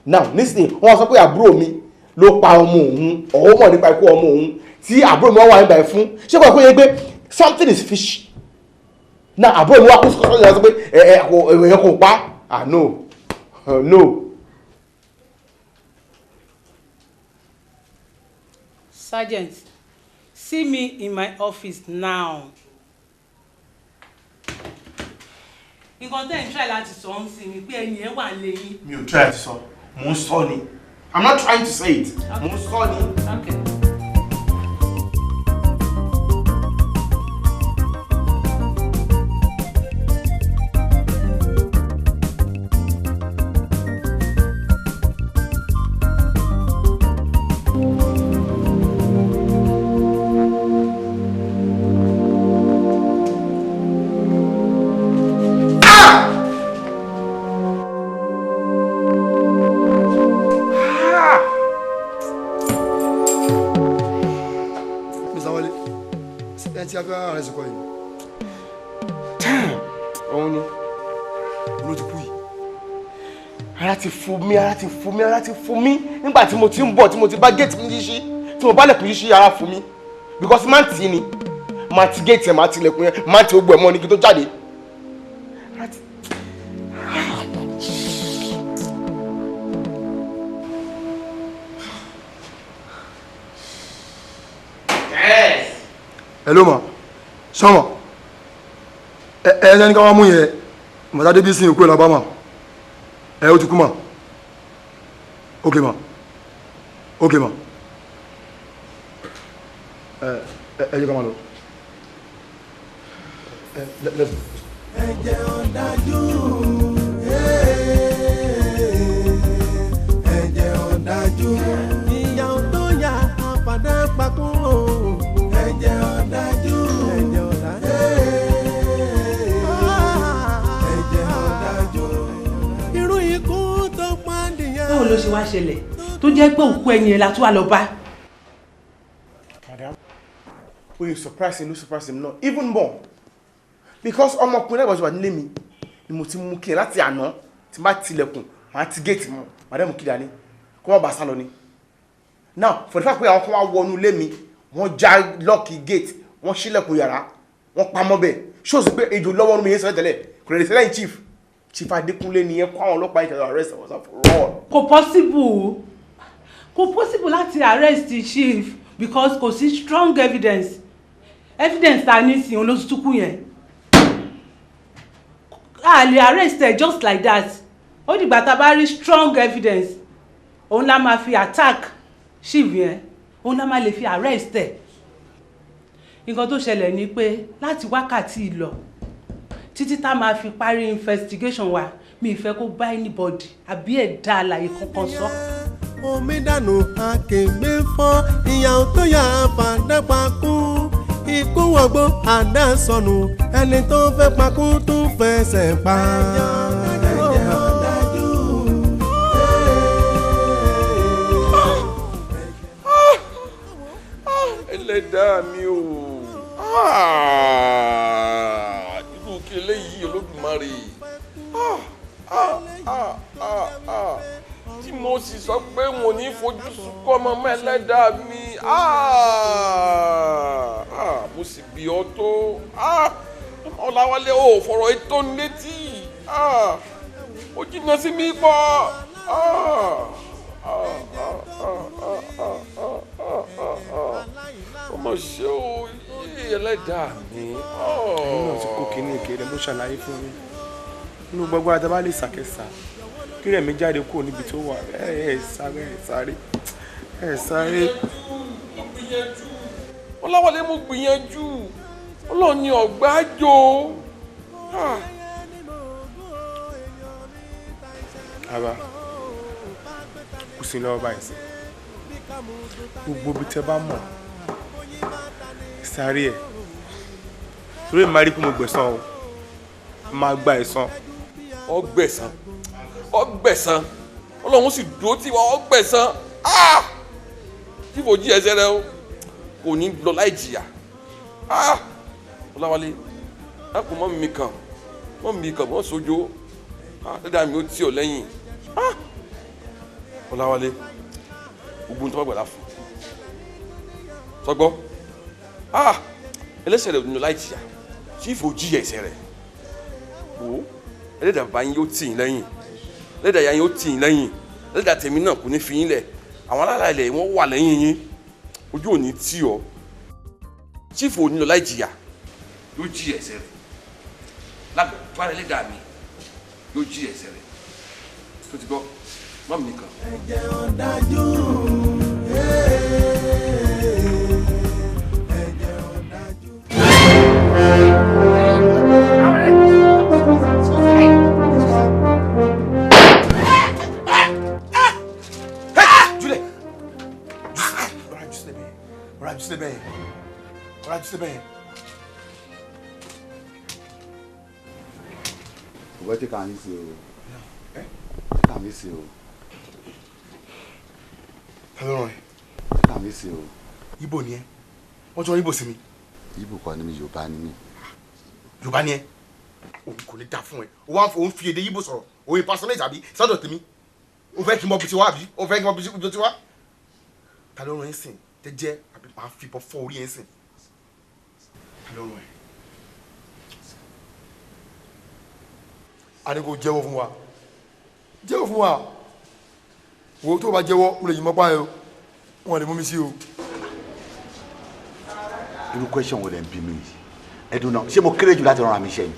G: Now nísìnyí wọ́n sọ pé àbúrò mi ló pa ọmọ òun, ọ̀hún mọ̀ nípa ikú ọmọ òun tí àbúrò mi wá wà nígbà fún. Ṣé kò yẹ pé something is fishy? Now àbúrò mi wá kú sọ́kọ́ sọ pé ẹ ẹ èèyàn kò pa. Ah no, no.
L: Sergeant, see me in my office now. Nǹkan tẹ́ ń try láti sọ ń sìn ni pé ẹ̀yin ẹ̀ wà lẹ́yìn.
G: Mi ò try láti sọ, mò ń sọ ni. I'm not trying to say it. Mò ń sọ ni.
L: Okay.
G: Ara ti fún mi nígbà tí mo ti ń bọ̀, tí mo ti bá géètì mi ṣíṣí, tí mo bá lẹ̀kùn ṣíṣí, ara fún mi because máa ń tì í ni, máa ti géètì ẹ̀, máa ti lẹ̀kùn yẹn, máa ti gbogbo ẹ̀ mọ́ ni kí tó jáde.
M: Hello ma, sọmọ ẹ ẹ ẹni ká wá mú yẹn mọ̀tá débi sin òkú ẹ̀ lọ́ba ma, ẹ ó ti kú ma. Okay ma, okay ma, ẹ ẹ jẹ́ ká máa lọ. Ẹ let's go.
A: Ẹ̀jẹ̀ ọ̀dájú, ẹ̀jẹ̀ ọ̀dájú, ìyà tó yà àpàdé pakún o. Ẹ̀jẹ̀ ọ̀dájú, ẹ̀jẹ̀ ọ̀dájú, ẹ̀jẹ̀ ọ̀dájú, irú ikú tó pa nìyẹn.
L: Báwo ló ṣe wá ṣẹlẹ̀ tó jẹ́ pé òkú ẹni yẹn la tún wá lọ bá?
G: Madam, we surprise him, no surprise him, no, even more because ọmọkùnrin náà wà nílé mi ni mo ti mú kí ẹ láti àná tí má tilẹ̀kùn má ti géètì mọ́, madam kí dání kó má bàa sá lọ ni. Now for the fact pé àwọn kan wá wọnú ilé mi, wọ́n já lọ́ọ̀kì gate, wọ́n ṣílẹ̀kùn yàrá, wọ́n pamọ́ bẹ́ẹ̀, ṣóòsì pé ejò lọ́wọ́ mi yẹn sọ tẹ́lẹ̀ kò lè sẹ́lẹ̀ chief Chief Adékúnlé ni yẹn kó àwọn ọlọ́pàá yìí kẹlẹ́ arrest wọn for all.
L: Kò possible, kò possible láti arrest the chief because kò sí strong evidence. Evidence ta ní sìn olóṣùtúkú yẹn. A lè arrest ẹ just like that. Ó dìgbà tá a bá rí strong evidence, òun la máa fi attack chief yẹn, òun la máa lè fi arrest ẹ. Nǹkan tó ṣẹlẹ̀ ni pé láti wákàtí lọ títí tá máa fi parí investigation wa, mi ìfẹ́ kó bá anybody àbí ẹ̀dá alààyè kankan sọ.
A: Omi dànù akègbè fọ́, ìyàwó tó yà fàdá pakún, ikú wọ̀gbọ́ àdá sọnù, ẹni tó fẹ́ pakún tún fẹsẹ̀ pa. Ẹ̀jẹ̀ ọ̀dájú.
N: Ẹlẹ́dàá mi o, eléyìí Olódùmarè, tí mo sì sọ pé mo ní fojú sunkún ọmọ mọ́ ẹlẹ́dàá mi, mo sì bí ọ tó Ọláwálé ò fọ̀rọ̀ ètò létí, ó jìnnà sí mi pọ̀. Ọmọ ṣé o ẹlẹ́dàá mi.
G: Ẹ̀yin náà ti kó kínní ìkéré, mo ṣàlàyé fún yín nínú gbogbo àtàbá lè ṣàkẹsà kí Rẹ̀mí jáde kúrò níbi tó wà. Ẹ sáré, ẹ sáré, ẹ sáré.
N: Mo gbìyànjú Ọláwálé, mo gbìyànjú, Ọlọ́run ni ọ̀gbá jò.
G: Bàbá kù sí lọ́wọ́ báyìí sí gbogbo ibi tẹ́ bá mọ̀ sáré ẹ̀ torí èmi máa rí pé mo gbẹ̀san o, máa gba ẹ̀san.
N: Ọgbẹ̀san, ọgbẹ̀san, Ọlọ́run sì dúró tì wá, ọgbẹ̀san tí kò jí ẹsẹ̀ rẹ o kò ní lọ láì jìyà. Ọláwálé, dákun mọ́ mi kàn, mọ́ mi kàn, mọ́ sojo. Ẹlẹ́dàá mi ó tì ọ́ lẹ́yìn. Ọláwálé, gbogbo tó bá gbàdá fún sọgbọ́, ẹlẹ́ṣẹ̀ rẹ̀ ò ní lọ láì jìyà, chief ò jìyà ẹ̀ṣẹ̀ rẹ̀. Wò ó, ẹlẹ́dàá bàbá yín yóò tì yín lẹ́yìn, ẹlẹ́dàá ìyá yín yóò tì yín lẹ́yìn, ẹlẹ́dàá tèmi náà kò ní fi yín lẹ̀. Àwọn alára ilẹ̀ wọ́n wà lẹ́yìn yín, ojú ò ní tì ọ́. Chief ò ní lọ láì jìyà, yóò jìyà ẹ̀ṣẹ̀ rẹ̀. Lágbára ẹlẹ́dàá mi yóò jìyà ẹ̀ṣẹ̀ rẹ̀. Tó ti gbọ́, mọ́ mi nìkan.
A: Ẹ̀jẹ̀ ọ̀dájú. Ẹ̀jẹ̀ ọ̀dájú.
G: Júlẹ̀, ọ̀rọ̀ àjùsílẹ̀ bẹ́ẹ̀, ọ̀rọ̀ àjùsílẹ̀ bẹ́ẹ̀.
H: Ọ̀gbẹ́ tí kà ń sí o, tí kà ń sí o.
G: Ta ló rán ẹ?
H: Tí kà ń sí o.
G: Ibo ni ẹ, wọ́n tún rán Ibo sí mi.
H: Ibo kọ́ ni mi, Yorùbá ni mi.
G: Yorùbá ni ẹ, òun kò ní dá fún ẹ. O wá ń fi èdè Ibo sọ̀rọ̀, òun impersonate àbí sọ́dọ̀ tèmi. O fẹ́ kí n mọ bí ti wá àbí? O fẹ́ kí n mọ bí ti wá? Ta ló rán ẹ sìn? Jẹ́jẹ́ àbí máa fi bọ́ fọ́ orí ẹ sìn? Ta ló rán ẹ?
M: A ní kó jẹ́wọ́ fún wa, jẹ́wọ́ fún wa. Wo tó bá jẹ́wọ́, o lè yìn mọ́pá ẹ o, wọ́n lè mú mi sí o.
H: Irú question wo lẹ ń bí mi yìí? Ẹdùn náà, ṣé mo kéré jù láti rán mi iṣẹ́ ni?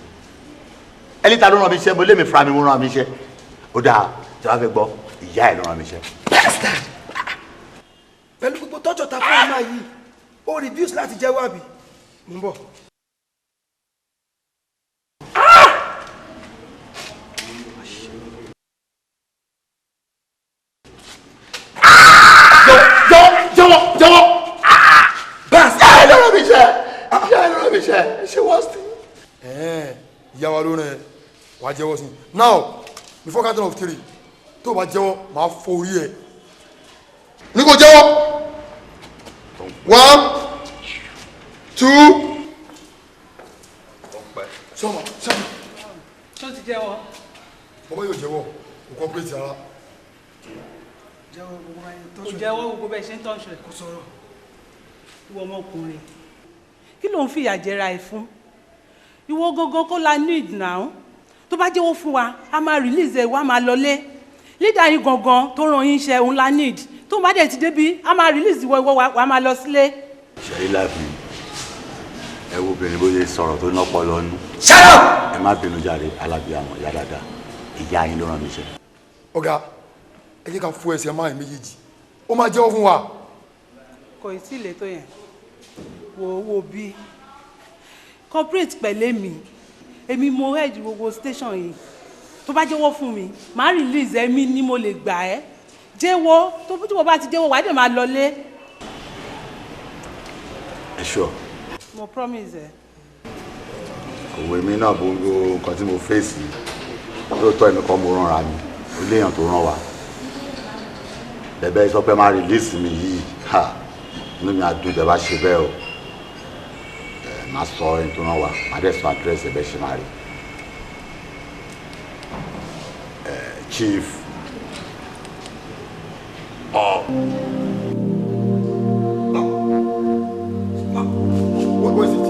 H: Ẹni ta ló rán mi iṣẹ́? Mo lé mi fúnra mi, mo rán mi iṣẹ́. Ó dáa, tí wàá fẹ́ gbọ́, ìyá ẹ̀ ló rán mi iṣẹ́.
F: Bastard! Pẹ̀lú gbogbo tọ́jọ́ ta fún ọmọ yìí, ó refuse láti jẹ́wọ́ àbí? Mo ń bọ̀.
H: Jẹ́wọ́, jẹ́wọ́. Ìyá ẹ̀ ló rán mi iṣẹ́. Ìyá ẹ̀ ló rán mi iṣẹ́. Ṣé wọ́n sí?
M: Ìyá wa ló rán ẹ, wàá jẹ́wọ́ sí i. Now, before counting of 3, tó o bá jẹ́wọ́, màá fọ́ orí ẹ. Ní kò jẹ́wọ́. 1, 2. Sọ́mà, sọ́mà.
L: Ṣé o ti jẹ́wọ́?
M: Bàbá yóò jẹ́wọ́, kò cooperate rárá.
L: Kò jẹ́wọ́ gbogbo bẹ́ẹ̀ ṣe ń tọ́ṣọ ẹ̀. Kò sọ̀rọ̀. Ìwọ ọmọkùnrin, kí ló ń fìyà jẹra ẹ fún? Ìwọ gangan kọ́ la need now. Tó bá jẹ́wọ́ fún wa, a máa release ẹ, wá máa lọlé. Leader yín gangan tó ràn yín iṣẹ́ òun la need. Tó bá dẹ̀ ti débi, a máa release ìwọ, ìwọ wàá máa lọ sílé.
H: Ṣẹ̀rí láìpẹ́, ẹ wo obìnrin bó ṣe sọ̀rọ̀ tó nọ́pọ̀ lọ́nu.
F: Shut up!
H: Ẹ má bínú jáde, alábíàmọ̀ ìyá dáadáa, ìyá yín ló rán mi iṣẹ́.
M: Ọ̀gá, ẹ jẹ́ ká fún ẹsẹ̀ máa méjèèjì, ó máa jẹ́wọ́ fún wa.
L: Kò tí ì lè tó yẹn. Wò ó bí corporate pẹ̀lẹ́ mi, èmi mo head gbogbo station yìí. Tó bá jẹ́wọ́ fún mi, màá release ẹ̀mí ni mo lè gbà ẹ́. Jẹ́wọ́, tó bí wọ́n bá ti jẹ́wọ́, wàá dẹ̀ máa lọlé.
H: Ẹ ṣọ́.
L: Mo promise ẹ.
H: Òwe mi náà gbogbo nǹkan tí mo fèsì, lóòótọ́ èmi kọ́ mo ránra mi, ó léèyàn tó rán wa. Bẹ̀bẹ̀ sọ pé máa release mi yìí, ha, inú mi á dùn tẹ́ bá ṣe bẹ́ẹ̀ o. Ẹ máa sọ ẹni tó rán wa, máa dẹ̀ sọ àdírẹ́sì ẹ bẹ́ẹ̀ ṣe máa rí. Chief.
M: What was it?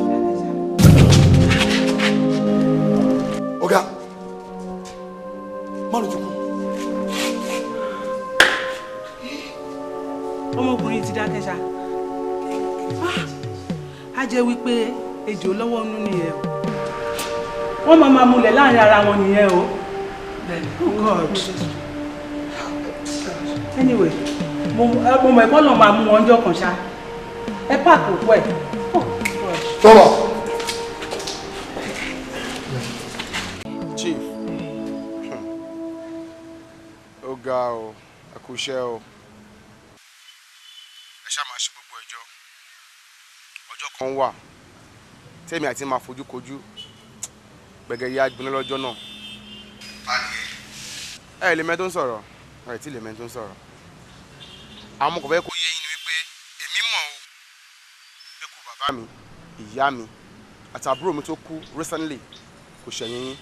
M: Ọ̀gá, má ló ti kú.
L: Ọmọkùnrin ti dákẹ́ ṣá. Á jẹ́ wípé ejò lọ́wọ́ nínú nìyẹn o. Wọ́n máa múlẹ̀ láàrin ara wọn nìyẹn o. Oh God. Anyway, mo mọ̀ ẹ̀kọ́ náà máa mú wọn ọjọ́ kan ṣá. Ẹ pààkì òkú ẹ̀. Oh God.
M: Tọ́lọ̀.
G: Chief, ó ga o, ẹ kú iṣẹ́ o. Ẹ ṣáà máa ṣe gbogbo ẹjọ́. Ọjọ́ kan wà tèmi àti máa fojú kojú gbẹ̀gẹ̀ ya gbiná lọ́jọ́ náà. Ẹ lè mẹ́ tó ń sọ̀rọ̀, ẹ tí lè mẹ́ tó ń sọ̀rọ̀. Àwọn kò fẹ́ kó yé yín ni wípé èmi mọ̀ o pé kú bàbá mi, ìyá mi àti àbúrò mi tó kú recently kò ṣẹ̀yìn yín.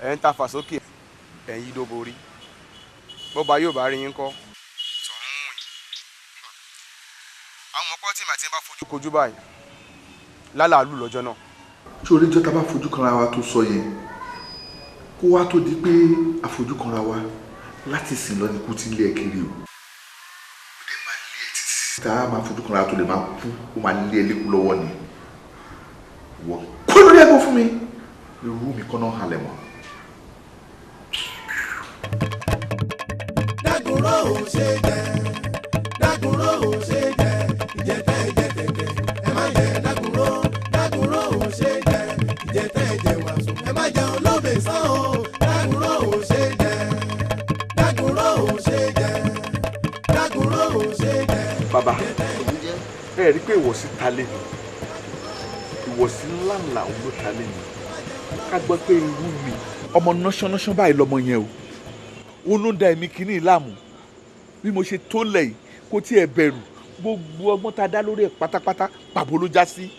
G: Ẹ ń ta fàsókè, Ẹ̀yin ló borí bọ́ba yóò bá rí yín kọ́. Tọ̀hún yìí àwọn ọmọkọ́ tí màá ti ń bá fojú kojú báyìí lálàálù lọ́jọ́ náà.
E: Ṣé orí jọ́ tá bá fojú kanra wa tó sọ yẹn, kó wá tó di pé àfojú kanra wa láti sìn lọ ní kú tí ń lé ẹ kiri o. Ó dẹ̀ máa lé ẹ títí tá a máa fojú kanra tó lè máa kú, ó máa lé ẹ lékú lọ́wọ́ ni. Wọ́n kó lórí ẹ̀gbọ́n fún mi, irú mi kọ́ náà halẹ̀ mọ́.
A: Dágunró ò ṣe jẹ, dágunró ò ṣe jẹ, ìjẹtẹ ìjẹtẹtẹ ẹ má jẹ dágunró, dágunró ò ṣe jẹ, ìjẹtẹ ìjẹwàsó ẹ má jẹ olóbe sán o, dágunró ò ṣe jẹ, dágunró ò ṣe jẹ, dágunró ò ṣe jẹ.
E: Bàbá, ẹ rí i pé ìwọ̀sí ta lé mi, ìwọ̀sí ńláńlá òun ló ta lé mi. Ká gbọ́ pé irú mi ọmọ náṣánnáṣán báyìí lọmọ yẹn o, òun ló ń da ẹ̀mí kínní láàmú. Bí mo ṣe tó lẹ̀ yìí kó tí ẹ bẹ̀rù, gbogbo ọgbọ́n tá a dá lórí ẹ̀ pátápátá pàbó ló já sí.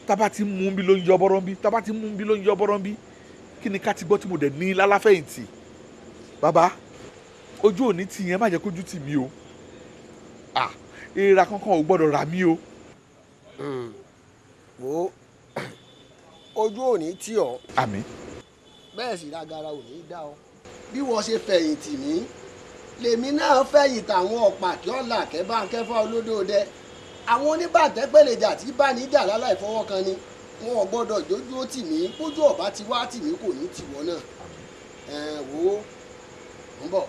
E: Tábà ti mú bí ló ń yọ bọ́rọ́ bí, tábà ti mú bí ló ń yọ bọ́rọ́ bí, kí ni ká ti gbọ́ tí mo dẹ̀ ní lálàfẹ̀yìntì? Bàbá, ojú òní tì yẹn, má jẹ́ kójú tì mí o. À, èèrà kankan ò gbọ́dọ̀ rà mí o.
C: Wo, ojú òní tì ọ́.
E: Àmín.
C: Bẹ́ẹ̀ sì lágara òní dá ọ. Bí wọ́n ṣe fẹ̀yìntì mí lèmi náà fẹ̀yìntì àwọn ọ̀pá kí ọ̀là kẹ́bánkẹ́fà olódòdẹ, àwọn oníbàtẹ́ pèlèjà tí bá níjà láláì fọwọ́ kan ni wọn ò gbọ́dọ̀ jójú ó tì mí, bójú ọ̀bá ti wá tì mí kò ní tìwọ́ náà. Ẹ̀ wò ó ń bọ̀.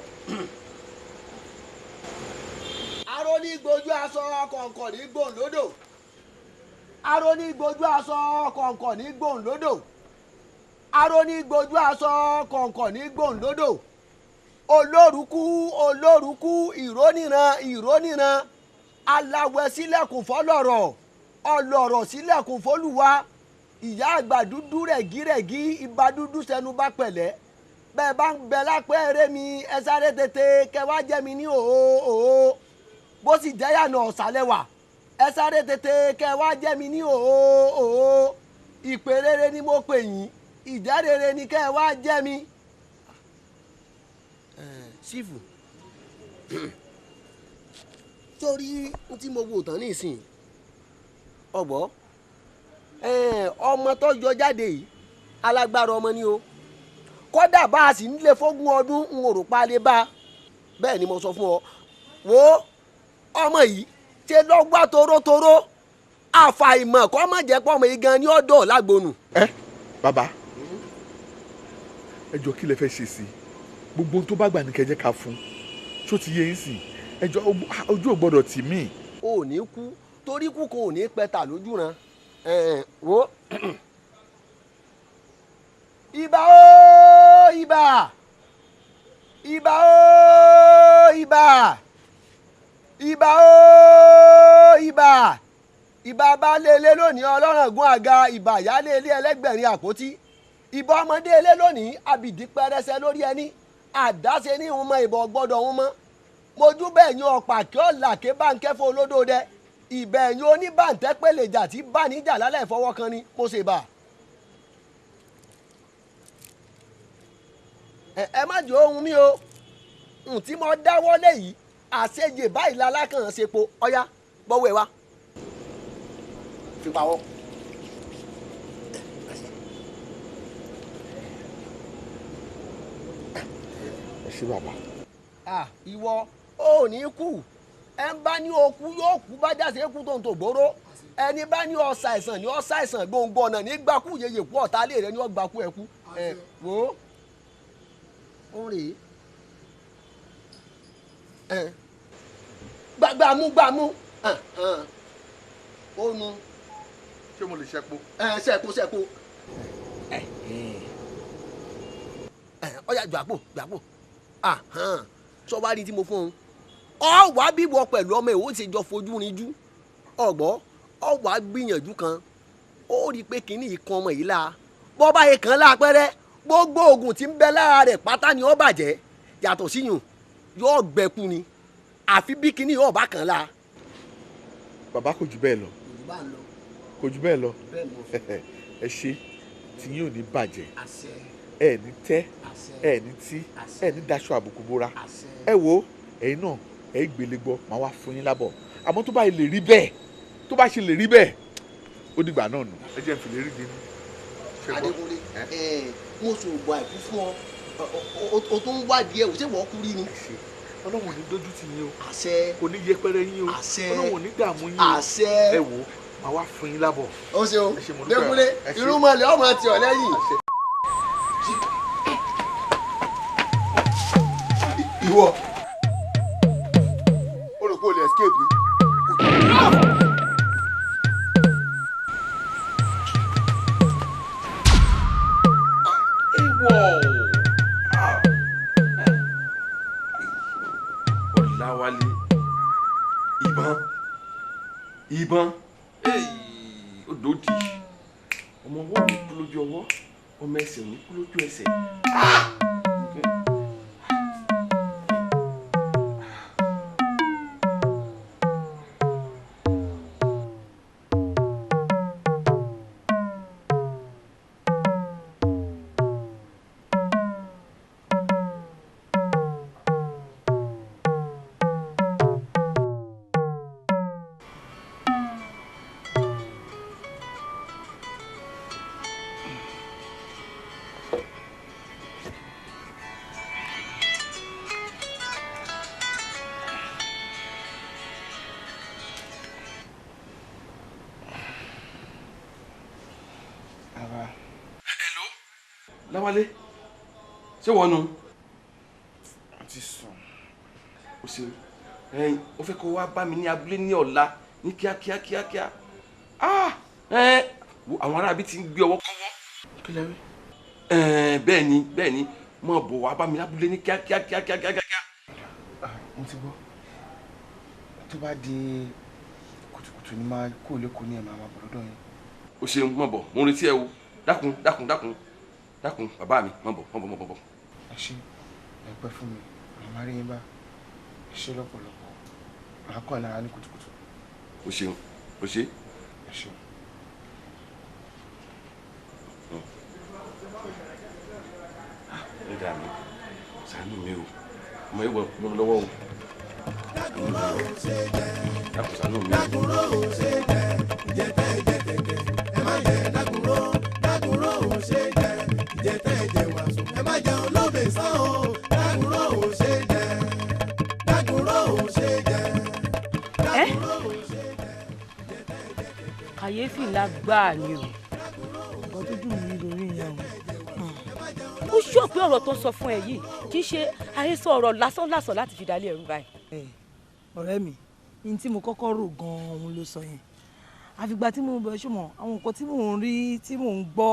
C: Aró ní gbojú aṣọ kọ̀ǹkọ̀ ní gbòǹ lódò, aró ní gbojú aṣọ kọ̀ǹkọ̀ ní gbòǹ lódò, aró ní gbojú aṣọ kọ̀ǹkọ̀ ní gbòǹ lódò. Olórùkú olórùkú, ìrónìran ìrónìran, aláwẹ̀ sílẹ̀kùn fọlọ́rọ̀, ọlọ́rọ̀ sílẹ̀kùn fọlùwà, ìyá àgbà dúdú rẹ̀gírẹ̀gí, ibà dúdú sẹnu bá pẹ̀lẹ́. Bẹ́ẹ̀ bá ń bẹ lápẹ́ eré mi, ẹ sáré tètè kẹ wá jẹ́ mi ní òó òó. Bó sì jẹ́yànà ọ̀sálẹ̀wà, ẹ sáré tètè kẹ wá jẹ́ mi ní òó òó. Ìpè rere ni mo pè yín, ìjẹ́ rere ni kẹ wá jẹ́ mi. Sífù, torí tí mo wò tán nísìn, ọ̀gbọ́ ọmọ tó yọ jáde yìí alágbára ọmọ ni o. Kódà bá a sì ń lé fógún ọdún n ò rò pa lè bá a. Bẹ́ẹ̀ ni mo sọ fún ọ. Wo ọmọ yìí ṣe lọ́gbà torótoró, àfàìmọ̀ kọ́ mọ̀ jẹ́ pọ́ ọmọ yìí gan ni ọ̀dọ́ lágbónú.
E: Ẹ bàbá, ẹ jọ kí lẹ fẹ́ ṣe sí i? Gbogbo ohun tó bá gbà ní kẹjẹ ká fún, ṣó ti yé yín sìn? Ẹ jọ, ojú ò gbọ́dọ̀ tì mí.
C: O ò ní kú torí kú kan ò ní pẹta lójú ran. Wo ibà ó ibà, ibà ó ibà, ibà ó ibà, ibà baálé ilé lónìí ọlọ́rangún àga, ibà yálé ilé ẹlẹ́gbẹ̀rin àpótí, ibà ọmọdé ilé lónìí abìdí pẹrẹsẹ lórí ẹni, àdáṣe ní ìhun mọ ìbọn gbọ́dọ̀ ń mọ. Mojú bẹ́ẹ̀ yan ọ̀pá kí ọ̀là ké bá ń kẹ́fọ́ olódòdẹ, ìbẹ̀yìn oníbàǹtẹ́ pèlèjà tí bá níjà lálẹ́ ìfọwọ́ kan ni mo ṣe bà. Ẹ má jẹ́ ohun mi o, n tí mo dáwọ́ lé yìí àṣejè báyìí lalákàn ṣe po. Ọ̀yá bọ́wọ́ ẹ wá fi pawọ́.
E: Ẹ ṣé bàbá.
C: Ìwọ ò ní kú, ẹ ń bá ní okú yóò kú bá jáse kú tó ń tò gbóró, ẹni bá ní ọ̀sà àìsàn ní ọ̀sà àìsàn gbòǹgbò ọ̀nà ní gbakú yeye kú ọ̀tá lé rẹ ní ọgbàkú ẹ kú. Ẹ wò ó rèé, ẹ gbàmú gbàmú ó nu.
E: Ṣé mo lè ṣẹ́po?
C: Ẹ ṣẹ́po ṣẹ́po. Ọ̀yà gbàpò gbàpò, sọ wá rí tí mo fún un. Ọ wá bíbọ pẹ̀lú ọmọ ìwọ ṣe jọ fojú rinjú ọgbọ́, ọ wá gbìyànjú kan, ó rí i pé kínní yìí kan ọmọ yìí la, bọ́ báyìí kan lápẹ́rẹ́, gbogbo oògùn tí ń bẹ lára rẹ̀ pátá ni ó bàjẹ́, yàtọ̀ síyùn yóò gbẹ̀kú ni, àfi bí kínní yóò bá kan la.
E: Bàbá, kò jù bẹ́ẹ̀ lọ, kò jù bẹ́ẹ̀ lọ. Ẹ ṣe tí yín ò ní bàjẹ́, ẹ ní tẹ́, Ẹ ní tí ẹ ní daṣọ àbùkù bóra. Ẹ wo ẹ̀yin náà ẹ gbélé gbọ́, màá wá fún yín lábọ̀. Àmọ́ tó bá lè rí bẹ́ẹ̀, tó bá ṣe lè rí bẹ́ẹ̀, ó dìgbà náà nù. Ẹ jẹ́ n fi lè rí dínú.
C: Adékúnlé, mo sògbọ́n àìkú fún ọ, o tún ń wádìí ẹ̀ wò, ṣé wọ́n kú rí ni.
E: Ọlọ́run ò ní dójú tì yín o.
C: Àṣẹ.
E: Kò ní yẹpẹrẹ yín o.
C: Àṣẹ.
E: Ọlọ́run ò ní dààmú yín o.
C: Àṣẹ.
E: Ẹ wò, màá wá fún yín lábọ̀.
C: Ó ṣeun Dékúnlé, irúnmọlẹ̀ ọmọ ti ọ̀ lẹ́yìn. Ìwọ o rò pé o lè escape ni.
N: Ọláwálé, ìbọn ìbọn odòdì, ọmọ ọwọ́ mi kú lójú ọwọ́, ọmọ ẹsẹ̀ mi kú lójú ẹsẹ̀. Láwálé, ṣé wọ́n nu?
G: A ti sùn.
N: O ṣeun. Ẹyin, o fẹ́ kó wá bá mi ní abúlé ní ọ̀la ní kíákíá kíákíá. Àwọn aráabí ti ń gbé ọwọ́ kọ́wọ́.
G: Kí lẹ wí?
N: Bẹ́ẹ̀ ni, bẹ́ẹ̀ ni, mo bọ̀ wá bá mi lábúlé ní kíákíá kíákíá kíákíá.
G: Mo ti gbọ́. Tó bá di kùtùkùtù ni máa kó lẹ́kọ̀ọ́ ní ẹ̀ máa bọ̀ lọ́dọ̀ yín.
N: O ṣeun, mo bọ̀, mo ń retí ẹ o. Dákun, dákun, dákun. Dákun, bàbá mi, má bọ̀, má bọ̀, má bọ̀.
G: Ẹ ṣé, ẹ pẹ́ fún mi, màmá rí yín bá. Ẹ ṣé lọ́pọ̀lọpọ̀, màá kọ́ ẹ lára ní kùtùkùtù.
N: O ṣeun, o ṣé.
G: Ẹ ṣeun.
N: Ẹ dà mí, ṣàánú mi o, ọmọ yìí wọ mi lọ́wọ́ o. Dákun ṣàánú mi o.
A: Dákúrò ò ṣe jẹ, ìjẹtẹ̀ ìjẹtẹ̀tẹ̀, ẹ má jẹ dákúrò, dákúrò ò ṣe jẹ, ìjẹtẹ̀ ìjẹwàsó, ẹ má jẹun lóbe sán o, dákúrò ò ṣe jẹ, dákúrò ò ṣe jẹ, dákúrò ò ṣe jẹ.
O: Kàyéfì ńlá gbáà ni o.
F: Nǹkan tó dùn mí lórí yẹn o.
O: Ó sọ pé ọ̀rọ̀ tó sọ fún ẹ yìí kì í ṣe àhesọ ọ̀rọ̀ lásán-lásán láti fi dalé ẹ̀rú báyìí.
F: Ọ̀rẹ́ mi, ní tí mo kọ́kọ́ rò gan-an òun ló sọ yẹn. Àfìgbà tí mo bẹ̀ ṣùmọ̀ àwọn nǹkan tí mò ń rí tí mò ń gbọ́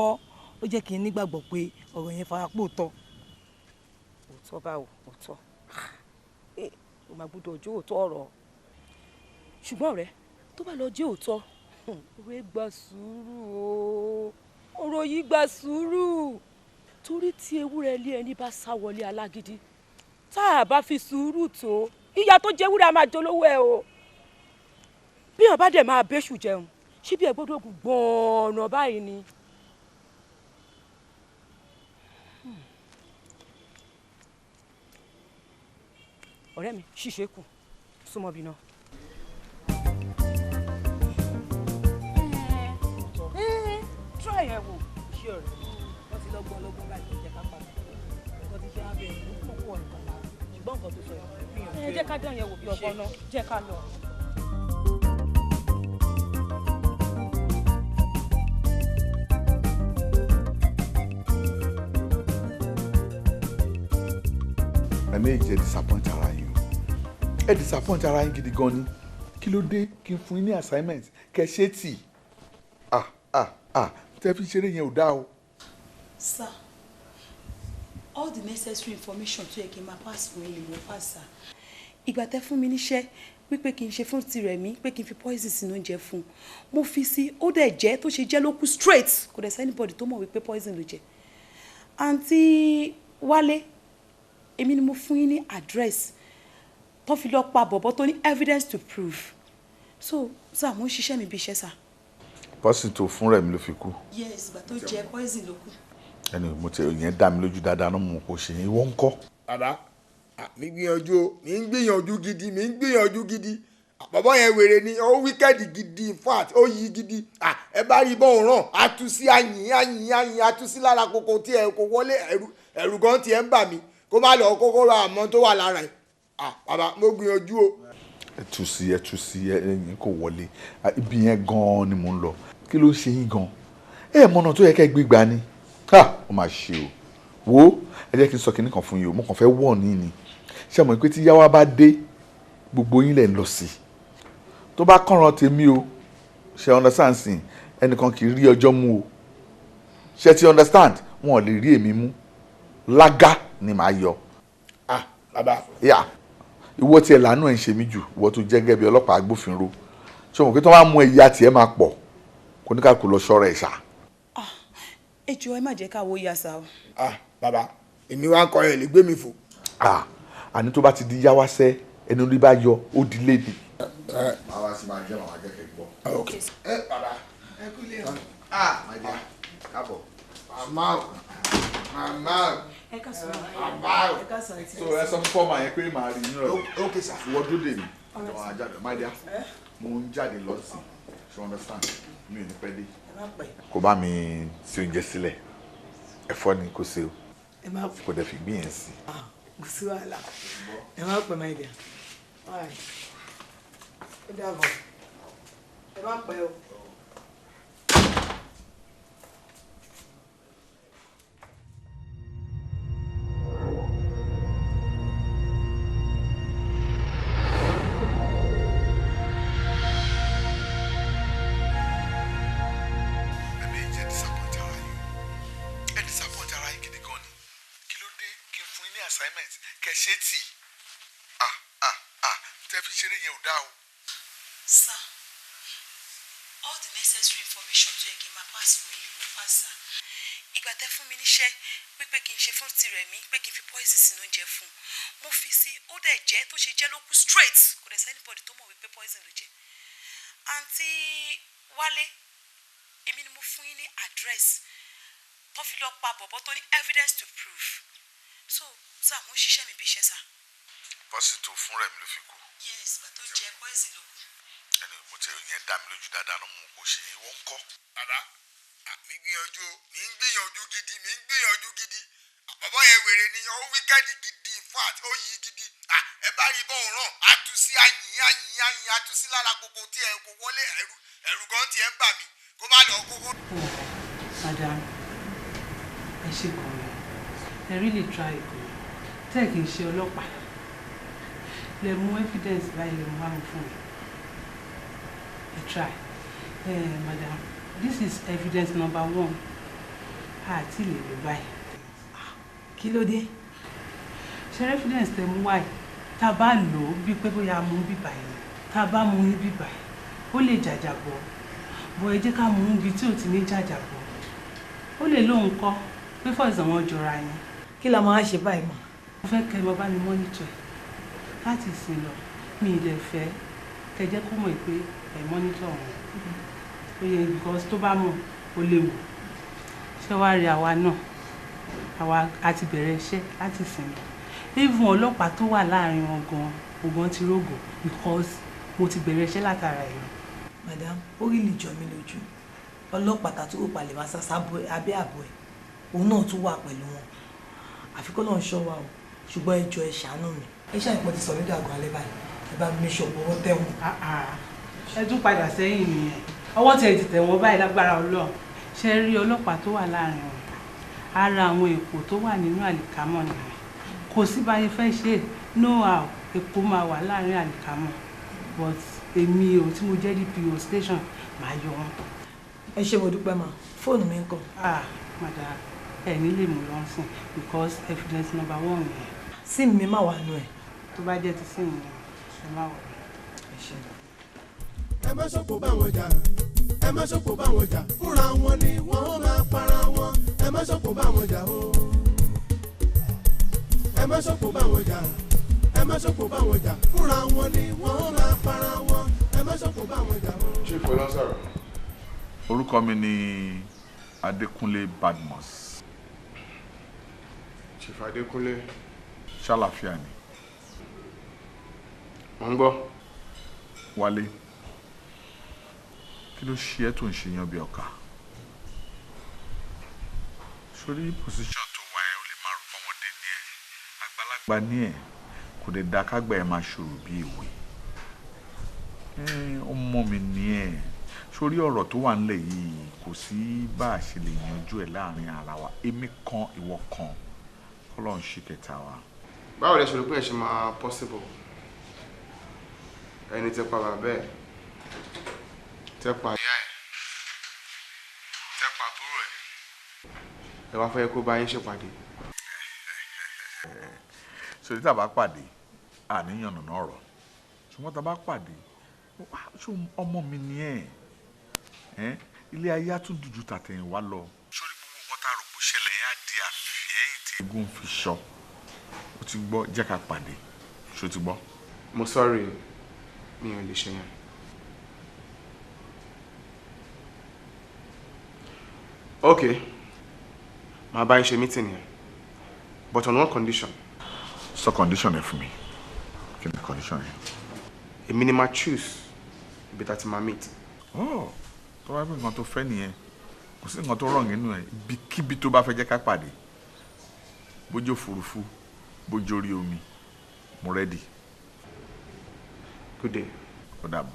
F: ó jẹ́ kí n nígbàgbọ́ pé ọ̀rọ̀ yẹn farapò tọ́.
O: Òótọ́ báwo? Òótọ́ o máa gbọ́dọ̀ jó òótọ́ ọ̀rọ̀, ṣùgbọ́n ọ̀rẹ́ tó bá lọ jẹ́ òótọ́, ọ̀rẹ́ gba sùúrù o, ọ̀rọ̀ yìí gba sùúrù, torí tí ewúrẹ́ ilé ẹni bá sá wọlé alágídí tá a bá fi sùúrù tó, ìyá tó jẹ ewúrẹ́ a máa jolówó ẹ o. Bí wọn bá dẹ̀ máa bẹ́ṣù jẹun, ṣé bí ẹ gbọ́dọ̀ gùn gbọ̀ọ̀nà báyìí ni. Ọ̀rẹ́ mi ṣìṣe kù súnmọ́ bí náà. Try ẹ wò.
F: Ṣé ọ̀rẹ́ wọ́n ti lọ́gbọ́n lọ́gbọ́n báyìí jẹ́ ká padà nǹkan ti ṣe abẹ́ ìlú púpọ̀ nǹkan la ṣùgbọ́n nǹkan tó sọ yẹn gbìyànjú.
O: Ẹ jẹ́ ká dán yẹn wò bí ọgbọ́n náà, jẹ́ ká lọ.
E: Ẹ méjì ẹ disappoint ara yín o, ẹ disappoint ara yín gidi gan ni. Kí ló dé kí n fún yín ní assignment kẹ ṣe tì? Ah ah ah, tẹ fi ṣeré yẹn ò dáa o.
J: Sir, all the necessary information tó yẹ kí n máa pass fún yín ni mo pass, sir. Ìgbà tẹ fún mi níṣẹ́ wípé kí n ṣe fún tirẹ̀ mi pé kí n fi poison sínú oúnjẹ fún un, mo fi sí, ó dẹ̀ jẹ́ tó ṣe jẹ́ ló kú straight, kò dẹ̀ sí anybody tó mọ̀ wípé poison ló jẹ́. Àǹtí Wálé, èmi ni mo fún yín ní address tó fi lọ pa bọ̀bọ̀ tó ní evidence to prove. So sir, mo ń ṣiṣẹ́ mi bí iṣẹ́, sir.
E: Poison tó fún Rẹ̀mí ló fi kú.
J: Yes, ìgbà tó jẹ poison ló kú.
E: Ẹni mo ti ìyẹn dá mi lójú dáadáa náà, mo kò ṣe ìwọ ń kọ́.
D: Bàbá, mi gbìyànjú o, mi ń gbìyànjú gidi, mi ń gbìyànjú gidi. Bàbá yẹn wèrè ni, ó wíkẹ́ẹ̀dì gidi, in fact ó yí gidi. Ẹ bá rí bọ́ọ̀ ràn, á tú sí àyìn àyìn àyìn, á tú sí lára koko tí ẹ kò wọlé. Ẹ̀rù gan tiẹ̀ ń bà mí kó má lọ kókó ra àmọ́ tó wà lára ẹ̀. Bàbá, mo gbìyànjú o.
E: Ẹ tú sí, ẹ tú sí, ẹyìn kò wọlé. Ibi yẹn gan-an ni mò ń lọ. Kí ló ń ṣe yín gan-an? Ẹ mọ̀nà tó yẹ kẹ́ gbé gbà ni. Ó máa ṣe o. Wo, ẹ jẹ́ kí n sọ kinní kan fún yín o, mo kàn fẹ́ wọ̀ ní ni. Ṣé mo pé tí yáwá bá dé, gbogbo yín lẹ̀ ń lọ sí i. Tó bá kànràn tèmi o, ṣe understand sìn, ẹnìkan kì í rí ọjọ́ mú o. Ṣé ti understand? Wọn ò lè rí èmi mú. Lágá ni màá yọ.
D: Bàbá.
E: Yà, ìwọ tiẹ̀ làánú ẹ̀ ń ṣe mí jù, ìwọ tó jẹ́ gẹ́gẹ́ bí ọlọ́pàá agbófinró. Ṣé o mọ̀ pé tó bá mú ẹ̀yà tiẹ̀ máa pọ̀, kò ní ká kó lọ ṣọ́ra ẹ̀ ṣá.
J: Ẹ jọ̀ọ́, ẹ má jẹ́ ká wo ìyá sá o.
D: Bàbá, èmi wá ń kọ ẹ lè gbé mi fò.
E: Àní tó bá ti di yáwáṣẹ́, ẹni orí bá yọ, ó di léde. Màá wá sí máa jẹ́ màá jẹ́ kẹ́ gbọ́.
D: Ẹ bàbá,
F: ẹ kú lé o.
E: Káàbọ̀.
D: Màmá o, màmá o.
J: Ẹ ká sọ.
D: Màmá o.
J: Ẹ ká sọ àǹtí.
E: So ẹ sọ fún fọ́ọ̀mù yẹn pé màá rí yín rẹ̀.
D: Ok sir.
E: Ìwọ dúró dè mí. Àwọn ajáde, my dear, mo ń jáde lọ sí. You understand? Mi ò ní pẹ́ dé. Kò bá mi ṣe oúnjẹ sílẹ̀. Ẹ̀fọ́ ni kò ṣe o. Kò dẹ̀ fi gbìn yẹn sí.
F: Kò sí wàhálà. Ẹ má pẹ́, my dear. All right. Ó dàbọ̀. Ẹ má pẹ́ o.
J: Sir, all the necessary information tó yẹ kí n máa pass fún yín ni mo pass, sir. Ìgbà tẹ́ fún mi níṣẹ́ wípé kí n ṣe fún tirẹ̀ mi, pé kí n fi poison sínú oúnjẹ fún un, mo fi sí, ó dẹ̀ jẹ́ tó ṣe jẹ́ ló kú straight. Kò dẹ̀ sí anybody tó mọ̀ wípé poison ló jẹ́. Àǹtí Wálé, èmi ni mo fún yín ní address tó fi lọ pa bọ̀bọ̀ tó ní evidence to prove. So, sir, mo ń ṣiṣẹ́ mi bí iṣẹ́, sir.
E: Pọ́sítò fún rẹ̀ mi ló fi kú.
J: Yes, ìgbà tó jẹ poison ló kú.
E: Ẹni mo ti ìyẹn dá mi lójú dáadáa náà, mo kò ṣe ìwọ ń kọ́.
D: Bàbá, mi gbìyànjú o, mi ń gbìyànjú gidi, mi ń gbìyànjú gidi. Bàbá yẹn wèrè ni, ó wíkẹ́ẹ̀dì gidi, in fact ó yí gidi. Ẹ bá rí bọ́ọ̀ ràn, á tú sí àyìn àyìn àyìn, á tú sí lára koko tí ẹ kò wọlé. Ẹ̀rù gan tiẹ̀ ń bà mí kó má lọ kókó.
L: Madam, ẹ ṣe gan ni, ẹ really try gan. Tẹ́ kì í ṣe ọlọ́pàá lẹ mú evidence báyìí, lẹ mú wá mi fún mi. Ẹ try. Madam, this is evidence number one. Àti lè lò báyìí.
F: Kí ló dé?
L: Ṣe evidence tẹ mú wáyìí, tá a bá lò ó bíi pé bóyá a mú bíbà yìí, tá a bá mú ní bíbà yìí, ó lè jàjàbọ̀. Bọ̀ ẹ jẹ́ ká mú ibi tí ò ti ní jàjàbọ̀. Ó lè lóun kọ́ pé fọ́ọ̀sì wọn jọra yẹn.
F: Kí la máa ṣe báyìí mọ́?
L: Mo fẹ́ kẹ́ ẹ mọ bá mi monitor ẹ̀ láti ìsìn lọ. Mi ì dẹ̀ fẹ́ kẹ́ jẹ́ kó mọ̀ pé ẹ̀ monitor òun. Ó yẹ, because tó bá mọ̀, ó léwu. Ṣé wàá rí àwa náà, àwa a ti bẹ̀rẹ̀ iṣẹ́ láti ìsìn lọ. Even ọlọ́pàá tó wà láàrin wọn gan, ògan ti rógò, because mo ti bẹ̀rẹ̀ iṣẹ́ látara ẹ̀ lọ.
F: Madam, ó rí lè jọ mí lójú. Ọlọ́pàá tàtó òpàlẹ̀ máa sá abẹ́ àbọ̀ ẹ̀, òun náà tún wà pẹ̀lú wọn. Àfi kó lọ́n ṣọ́ wa o. Ṣùgbọ́n ẹ jọ̀ọ́, ẹ ṣàánú mi. Ẹ ṣàìpọ́n ti sọ mí dàgbà alẹ́ báyìí. Ẹ bá mi ṣe ọ̀pọ̀ ọwọ́ tẹ̀wọ̀n.
L: Ẹ tún padà sẹ́yìn nìyẹn. Ọwọ́ tiẹ̀ ti tẹ̀ wọ́n báyìí lágbára Ọlọ́run. Ṣe rí ọlọ́pàá tó wà láàrin wọn, ara àwọn èpò tó wà nínú àlìkámọ̀ nìyẹn. Kò sí báyìí fẹ́ ṣe no how, èpò máa wà láàrin àlìkámọ̀, but èmi ò tí mo jẹ́ DPO station, máa yọ wọn.
F: Ẹ ṣé, mo dúpẹ́ mà. Fóònù mi ń kọ́?
L: Ah, madam, ẹ ní lè mú lọ́sìn because evidence number one yẹn.
F: SIM mi má wà nù ẹ̀.
L: Tó bá jẹ́ ti SIM mi, ẹ má wọ̀.
F: Ẹ ṣé.
A: Ẹ má ṣòpò bá wọn jà, ẹ má ṣòpò bá wọn jà, fúnra wọn ni wọ́n máa para wọn. Ẹ má ṣòpò bá wọn jà o. Ẹ má ṣòpò bá wọn jà, ẹ má ṣòpò bá wọn jà, fúnra wọn ni wọ́n máa para wọn. Ẹ má ṣòpò bá wọn jà o.
E: Chief ló ń sọ̀rọ̀. Orúkọ mi ni Adékúnlé Badmus.
G: Chief Adékúnlé.
E: Ṣàlàfíà ni.
G: Mo ń gbọ́.
E: Wálé, kí ló ṣe ẹ́ tó ń ṣe yan bí ọkà? Sórí pòsíṣàn tó wà ẹ́, ó lè máa rò pọ́mọdé ní ẹ̀, àgbàlagbà ní ẹ̀, kò lè dá kágbà ẹ̀ máa ṣòro bí ìwé. Ọmọ mi ní ẹ̀, sórí ọ̀rọ̀ tó wà nílẹ̀ yìí kò sí bá a ṣe lè yanjú ẹ̀ láàrin ara wa, èmi kan ìwọ kan, Ọlọ́run ṣì kẹta wa.
G: Báwo lẹ ṣe rò pé ẹ ṣe máa possible? Ẹni tẹ pa bàbá ẹ, tẹ pa ìyá ẹ, tẹ pa àbúrò ẹ, ẹ wá fẹ́ kó bá yín ṣèpàdé.
E: Sori tá a bá pàdé, àníyàn nàná ọ̀rọ̀, ṣùgbọ́n tá a bá pàdé, ṣé ọmọ mi ni ẹ, ilé ayé á tún dùjú tàtẹ̀yìnwá lọ. Sori gbogbo nǹkan tá a rò pé ṣẹlẹ̀ yẹn á di àfihàn tí eégún fi ṣọ. O ti gbọ́, jẹ́ ká pàdé, ṣó ti gbọ́.
G: Mo sorry, mi ò lè ṣe yẹn. Ok, màá bá yín ṣe meeting yẹn, but on one condition.
E: Sọ condition ẹ fún mi. Kí ni condition yẹn?
G: Èmi ni màá choose ibi tá a ti máa meet.
E: Oh, tó bá pẹ́ nǹkan tó fẹ́ nìyẹn, kò sí nǹkan tó rọ̀ nínú ẹ̀, ibikíbi tó bá fẹ́ jẹ́ ká pàdé, bójú òfurufú, bójú orí omi, mo ready.
G: Good day.
E: Ó dàbọ̀.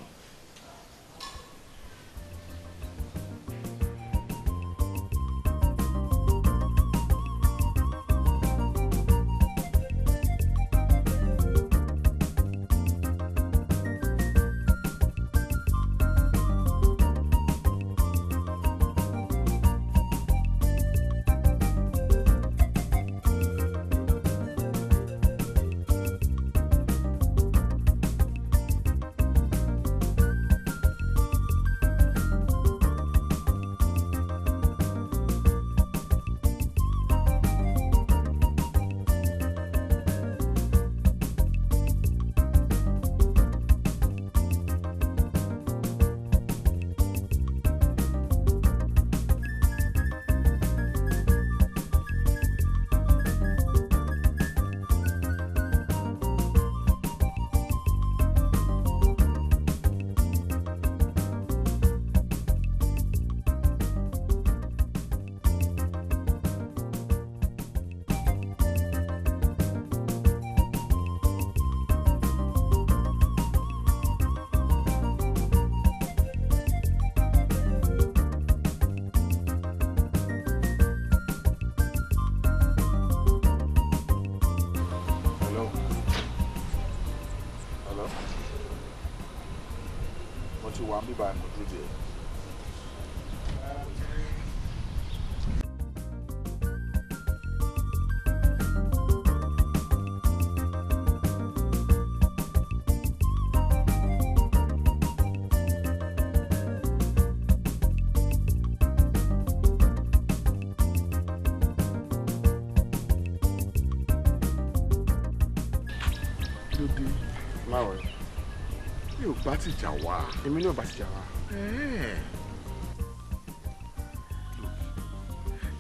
E: Mi ò bá ti jà wá.
G: Èmi náà bá ti jà wá.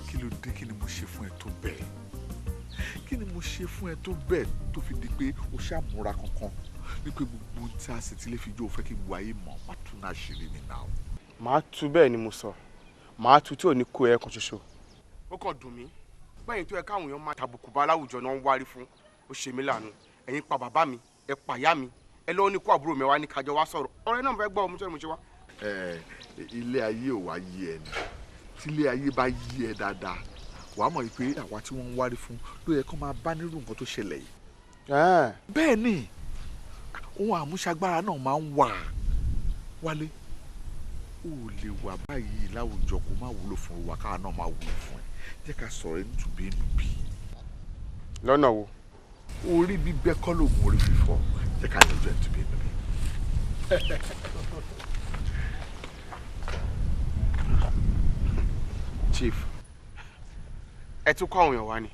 E: Kí ló dé, kí ni mo ṣe fún ẹ tó bẹ́ẹ̀? Kí ni mo ṣe fún ẹ tó bẹ́ẹ̀ tó fi di pé o ṣàmúra kankan wípé gbogbo ohun tí a sì ti lè fi jó o fẹ́ kí gbogbo ayé mọ̀, má tún náà ṣeré mi náà.
G: Màá tu bẹ́ẹ̀ ni mo sọ, màá tu tí ò ní kó ẹ kan ṣoṣo. Ó kàn dùn mí bẹ́ẹ̀ tó yẹ káwọn èèyàn máa tàbùkù bá láwùjọ náà ń wárí fún, ó ṣe mí láàánú. Ẹ̀yin pa bàbá mi, ẹ pa ìyá mi, ẹ lọ́wọ́ ní kó àbúrò mi wá ní kájọ wá sọ̀rọ̀, ọ̀rẹ́ náà fẹ́ gbọ́ ọmú tí mo ṣe wá.
E: Ilé ayé ò wá yí ẹ ni, tí ilé ayé bá yí ẹ dáadáa wàá mọ̀ pé àwa tí wọ́n ń wárí fún ló yẹ kó máa bá nírú nǹkan tó ṣẹlẹ̀ yìí. Bẹ́ẹ̀ ni ohun àmúṣagbára náà máa ń wà. Wálé, ó lè wà báyìí láwùjọ kó má wúlò fún wa, káwa náà má wúlò fún ẹ. Jẹ́ ká sọ̀rọ̀ ẹ nítubí nùbí.
G: Lọ́nà wo?
E: Orí bíbẹ́ kọ́ lóògùn orí fífọ́, jẹ́ ká yanjú ẹ̀ nítubí nùbí.
G: Chief, ẹ tún kọ́ àwọn èèyàn wá ni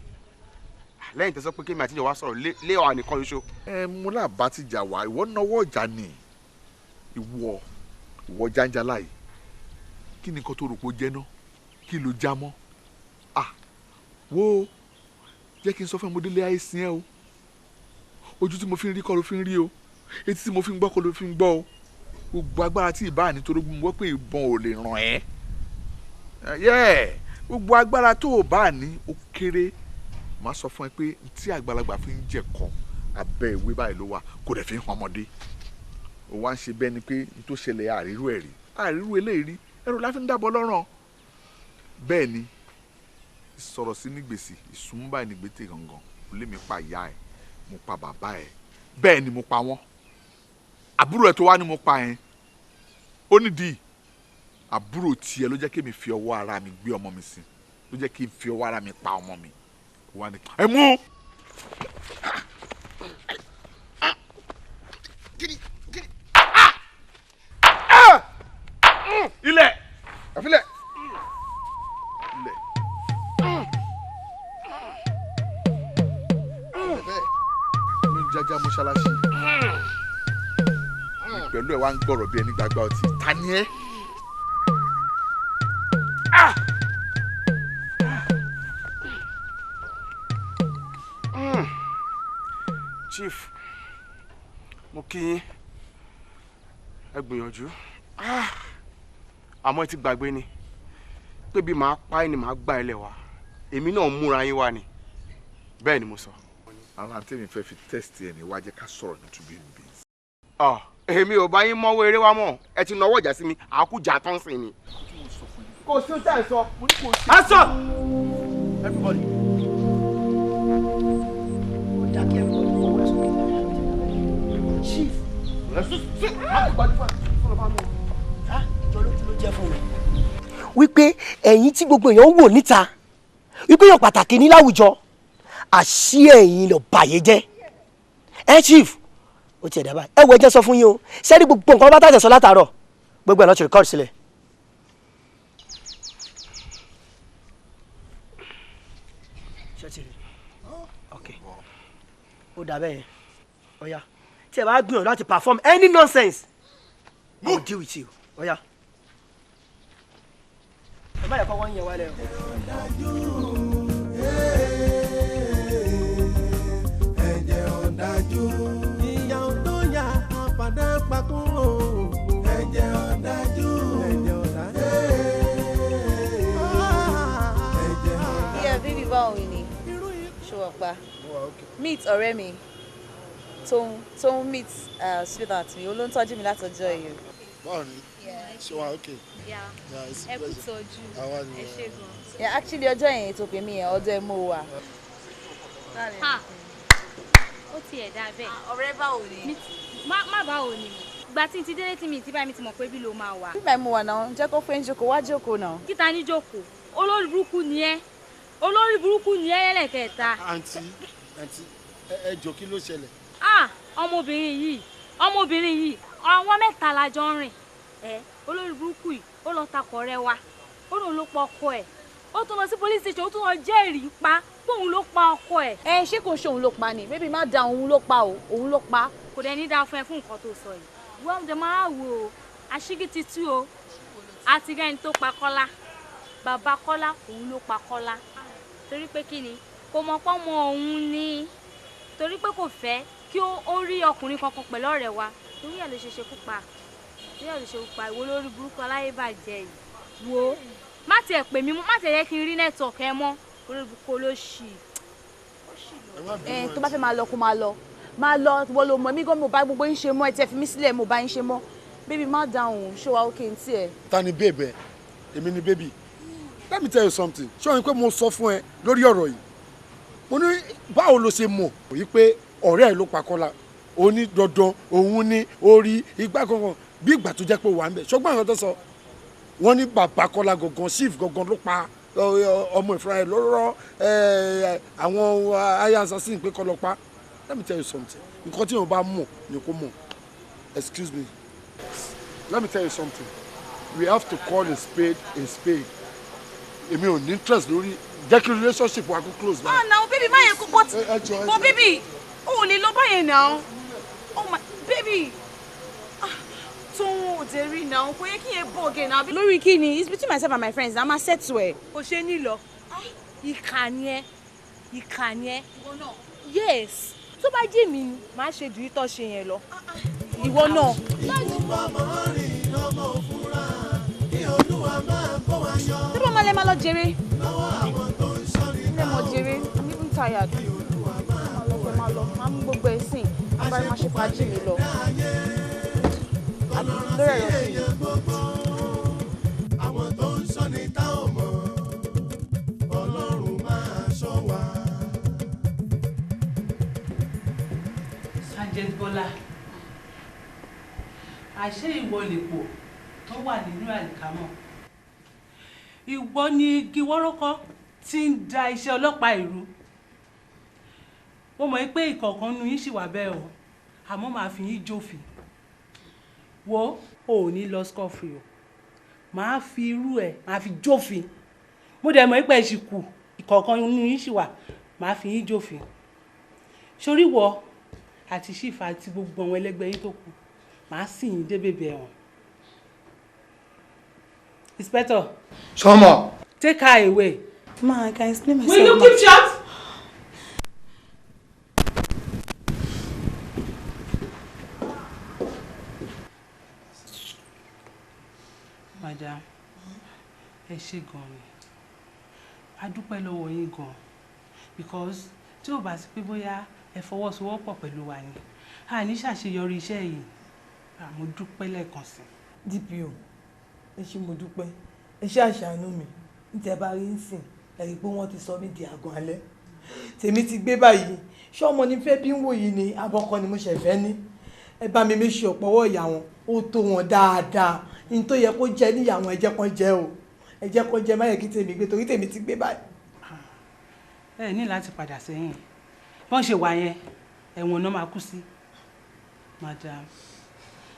G: lẹ́yìn tẹ́ sọ pé kémi àti ìjọba sọ̀rọ̀ lé ọ̀hà nìkan ṣoṣo.
E: Ẹ mú làbá ti jà wá, ìwọ náwó ọjà ni, ìwọ jáńjálá yìí, kí ni nǹkan tó rò pé ó jẹ́ ná, kí ló já mọ́? Ah, wo Jẹ́ kí n sọ fún ẹ, mo délé ayé sin ẹ o. Ojú tí mo fi ń rí kọ́ ló fi ń rí o, etí tí mo fi ń gbọ́ kọ́ ló fi ń gbọ́ o. Gbogbo agbára tí ìbá nítorí mo gbọ́ pé ìbọn ò lè ràn ẹ́. Gbogbo agbára tó o bá ní ó kéré. Màá sọ fún ẹ pé tí àgbàlagbà fi ń jẹ̀kọ abẹ́ ìwé báyìí ló wà, kò dẹ̀ fi ń hàn ọmọdé. Ó wá ń ṣe bẹ́ẹ̀ ni pé n tó ṣẹlẹ̀ àrírú ẹ̀ rí, àrírú eléyìí rí, ẹrù la fi ń dábọ̀ lọ́rùn. Bẹ́ẹ̀ ni sọ̀rọ̀ sí ní gbèsè ìsúnmọ́ ní gbèsè gangan. Ó lé mi pa ìyá ẹ̀, mo pa bàbá ẹ̀, bẹ́ẹ̀ ni mo pa wọ́n. Àbúrò ẹ̀ tó wá ni mo pa ẹ̀, ó nídìí àbúrò tiẹ̀ ló jẹ́ kí mi fi ọwọ́ ara mi gbé ọmọ mi sí, ló jẹ́ kí n fi ọwọ́ ara mi pa ọmọ mi. Wá ní ẹ mú. Ilẹ̀ àfilẹ̀ ilẹ̀. Ló ń jájá mọ́ṣáláṣí pẹ̀lú ẹ̀ wá ń gbọ̀rọ̀ bí ẹni gbàgbà ọtí. Ta ni ẹ́?
G: Chief, mo kí yín, ẹ gbìyànjú. Àmọ́ ẹ ti gbàgbé ni pé bí màá pa ẹ́ ni màá gbà ẹ lẹ̀ wá, èmi náà múra yín wá ni, bẹ́ẹ̀ ni mo sọ.
E: Àwọn àǹtí mi fẹ́ fi tẹ́sítì ẹ̀ ní wá jẹ́ ká sọ̀rọ̀ nítorí níbi.
G: Èmi ò bá yín mọ́wọ́ eré wa mọ́, ẹ ti nọwọ́ ìjà sí mi, àákújà tán sí ni. Kò sí tẹ́ ẹ sọ.
F: Answer! Everybody. Ó dákẹ́ everybody fọwọ́ ẹ̀ sókè. Chief. Ìjọ lójú ló jẹ́ fún mi. Wípé ẹ̀yin tí gbogbo èèyàn ń wò níta, wípé èèyàn pàtàkì ní láwùjọ, àṣì ẹ̀yin lọ bàyé jẹ́. Ẹ chief, ó tiẹ̀ dábàá. Ẹ wo, ẹ jẹ́ sọ fún yín o, sẹ́ni gbogbo nǹkan bá tàjẹ̀ sọ látàárọ̀, gbogbo ẹ̀ ló ti record sílẹ̀. Ṣé ti rí? Ok. Ó dà bẹ́ẹ̀ yẹn. Ó yá. Tí ẹ bá gbìyànjú láti perform any nonsense, I will deal with you. Ó yá. Ẹ má yẹ kó wọ́n yẹn wálẹ̀ o.
A: Ẹ̀jẹ̀ ọ̀dájú. Ìyà tó yà àpàdé pakún o. Ẹ̀jẹ̀ ọ̀dájú. Ẹ̀jẹ̀ ọ̀dájú.
K: Yeah, baby, báwo ni? Ṣé wàá pa? Meet ọ̀rẹ́ mi tó ń meet sweetheart mi, ó ló ń tọ́jú mi látọjọ́ yìí.
P: Báwo ni? Ṣé wàá okay?
Q: Yeah.
P: Yeah, it's a
Q: Ẹ kú
P: pleasure.
Q: tọ́jú.
P: Àwa ni.
Q: Ẹ ṣé gan.
K: Yeah, actually ọjọ́ yẹn tó pè mí yẹn, ọjọ́ ẹ mú wa.
Q: Ha! Ó tiẹ̀ dá bẹ́ẹ̀.
K: Ọ̀rẹ́, báwo ni?
Q: Má báwo ni mo. Ìgbà tí n ti délé tí mi ti báyìí, mi ti mọ̀ pé bí ló máa wà.
K: Bíbá mo wà náà, jẹ́ kó fẹ́ ń jókòó, wá jókòó náà.
Q: Kíta ní jókòó, olórí burúkú ni ẹ́, olórí burúkú ni ẹ́ lẹ́lẹ́kẹta.
P: Àǹtí, àǹtí, ẹ jọ̀ọ́, kí ló ṣẹlẹ̀?
Q: Ah! Ọmọbìnrin yìí, ọmọbìnrin yìí, àwọn mẹ́ta la jọ ń rìn. Ẹ olórí burúkú yìí, ó lọ takọ̀ ọ̀rẹ́ wa, ó lóun ló pa ọkọ ẹ̀. Ó tún lọ sí police station, ó tún lọ jẹ́rìí pa póun ló pa ọkọ ẹ̀.
K: Ẹ ṣé kò ṣe òun ló pa ni? Baby, má da, òun ló pa o, òun ló pa.
Q: Kò dẹ̀ ní dáa fún ẹ fún nǹkan tó sọ yìí. Wọ́n jẹ máa wò ó, àṣírí ti tú o. Àti rẹ́ni tó pa Kọ́lá, bàbá Kọ́lá, òun ló pa Kọ́lá. Torí pé kí ni? Kò mọ̀ pọ́ mọ òun ni, torí pé kò fẹ́ kí ó rí ọkùnrin kankan pẹ̀lú ọ̀rẹ́ wa. Torí ẹ̀ ló ṣe ṣekú pa, torí ẹ̀ ló ṣe pa. Ìwọ lórí burúkú aláyébàjẹ́ yìí, wo má tiẹ̀ pè mí mọ́, má tiẹ̀ yẹ kí n rí network ẹ mọ́. Olórí burúkú olóṣì.
K: Ẹ tó bá fẹ́ máa lọ, kó máa lọ, máa lọ. Wọ́n ló mọ̀ mí gan, mo bá gbogbo yín ṣe mọ́. Ẹ tiẹ̀ fi mí sílẹ̀, mo bá yín ṣe mọ́. Baby, má dáhùn. Ṣé wàá okay ní tiẹ̀?
P: Ta ni babe ẹ? Èmi ni baby. Let me tell you something. Ṣé o ní pé mo sọ fún ẹ lórí ọ̀rọ̀ yìí? Mo ní báwo ló ṣe mọ̀ yìí pé ọ̀rẹ́ ẹ ló pa Kọ́lá? Ó ní dandan òun ní orí igbá kankan bí ìgbà tó jẹ́ pé wà ń bẹ̀. Ṣọgbọ́n àwọn tó sọ, wọ́n ní bàbá Kọ́lá gangan, chief gangan, ló pa ọmọ ìfúnra ẹ lọ́rọ́ àwọn aya assassin pé kọ́ lọ pa. Let me tell you something. Nǹkan tí yóò bá mọ̀ ni kò mọ̀. Excuse me, let me tell you something. We have to call a spade a spade. Èmi ò ní interest lórí, jẹ́ kí relationship wa kó close
K: Ah, now baby, má yẹ kó, but baby, o ò lè lọ báyẹn now. Oh my baby, ah, tóun ò dé rí now, kò yẹ kí yẹn bọ̀ again now. Lórí kí ni? It's between myself and my friends, I'm a settle ẹ.
O: Kò ṣe ní lọ, ìkà ni ẹ. Ìkà ni ẹ. Yes, tó bá jẹ́ mi ni màá ṣe jù ìtọ́ ṣe yẹn lọ. Ìwọ náà. Tí bá máa lẹ máa lọ jèrè. Ilé mọ̀ jèrè, I'm even tired. Máa lọ fẹ́ máa lọ, máa mú gbogbo ẹ̀ sìn, bá máa ṣe fàájì mi lọ. Àbí lórí ẹ̀rọ sí i.
A: Àwọn tó ń sọ ní tá ò mọ̀, Ọlọ́run máa ṣọ́ wa.
L: Sergeant Bọ́lá, àṣé ìwọ lèpò tó wà nínú àlìkámọ̀. Ìwọ ni igi wọ́rọ́kọ́ tí ń da iṣẹ́ ọlọ́pàá ìrú. Mo mọ̀ pé ìkọ̀ọ̀kan nu yín ṣì wà bẹ́ẹ̀ o, àmọ́ màá fi yín jófin. Wo o ò ní lọ scot-free o, màá fi irú ẹ̀ màá fi jófin. Mo dẹ̀ mọ̀ pé ẹ ṣì kù, ìkọ̀ọ̀kan nu yín ṣì wà, màá fi yín jófin. Sórí wọ àti ṣífà àti gbogbo àwọn ẹlẹgbẹ́ yín tó kù, màá sì yín dé bèbè ẹ̀wọ̀n. Inspector.
M: Sọ́mọ̀.
L: Take her away.
J: Ma, I can explain myself.
L: Will you keep short? Madam, ẹ ṣé gan ni. A dúpẹ́ lọ́wọ́ yín gan because tí ò bá sí pé bóyá ẹ fọwọ́sowọ́pọ̀ pẹ̀lú wa ni, a ní ṣàṣeyọrí iṣẹ́ yìí. Mo dúpẹ́ lẹ́ẹ̀kan sí.
F: DPO, ẹ ṣé mo dúpẹ́, ẹ ṣe àṣàánú mi. Níta bá rí ń sìn, ẹ rí i pé wọ́n ti sọ mí di àgàn alẹ́. Tèmi ti gbé báyìí, ṣé ọmọ ní fẹ́ bí ń wò yìí ni abọ́kọ ni mo ṣẹ̀ fẹ́ ní. Ẹ bá mi méṣe ọ̀pọ̀wọ́ ìyá wọn, ó tó wọn dáadáa. Ní tó yẹ kó jẹ níyà wọn, ẹ jẹ́ kó jẹ o. Ẹ jẹ́ kó jẹ, má yẹ kí tèmi gbé torí tèmi ti gbé báyìí.
L: Ẹ ní láti padà sẹ́yìn. Bọ́n ṣe wà yẹn, ẹ̀wọ̀n náà máa kú sí. Madam,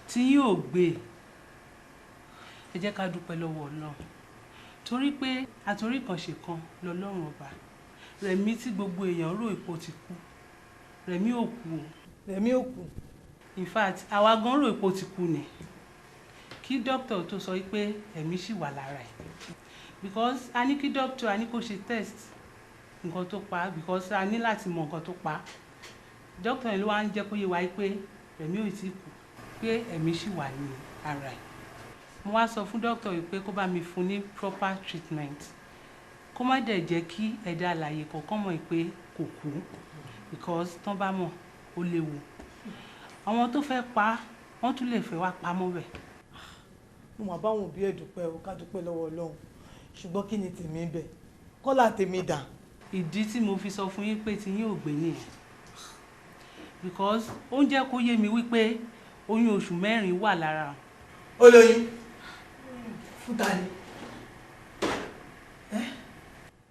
L: tí yóò gbé, ẹ jẹ́ ká dúpẹ́ lọ́wọ́ Ọlọ́run torí pé àtorí kan ṣe kan lọ́lọ́run ọba. Rẹ̀mí tí gbogbo èèyàn rò ipò ti kú, Rẹ̀mí ò kú o.
F: Rẹ̀mí ò kú.
L: In fact, àwa gan rò ipò ti kú ni kí dókítà tó sọ pé ẹ̀mí ṣì wà lára ẹ̀, because a ní kí dókítà a ní kó ṣe test nǹkan tó pa, because a ní láti mọ nǹkan tó pa. Dókítà yẹn ló wá ń jẹ́ kó yé wa pé Rẹ̀mí ò tí kú, pé ẹ̀mí ṣì wà ní ara ẹ̀. Mo wá sọ fún dókítà yìí pé kó bá mi fún ní proper treatment, kó má dẹ̀ jẹ́ kí ẹ̀dá alààyè kọ̀ọ̀kan mọ̀ pé kò kú, because tán bá mọ̀ ó léwu. Àwọn tó fẹ́ pa wọ́n tún lè fẹ́ wá pamọ́ bẹ̀.
F: Mo mà báwọn òbí ẹ̀ dúpẹ́ o, ká dúpẹ́ lọ́wọ́ Ọlọ́run. Ṣùgbọ́n kí ni tèmi ń bẹ̀? Kọ́lá tèmi dà.
L: Ìdí tí mo fi sọ fún yín pé tí yín ò gbé nìyẹn, because ó ń jẹ́ kó yé mi wípé oyún oṣù 4 wà lára.
F: Ó lóyún fún ta ni?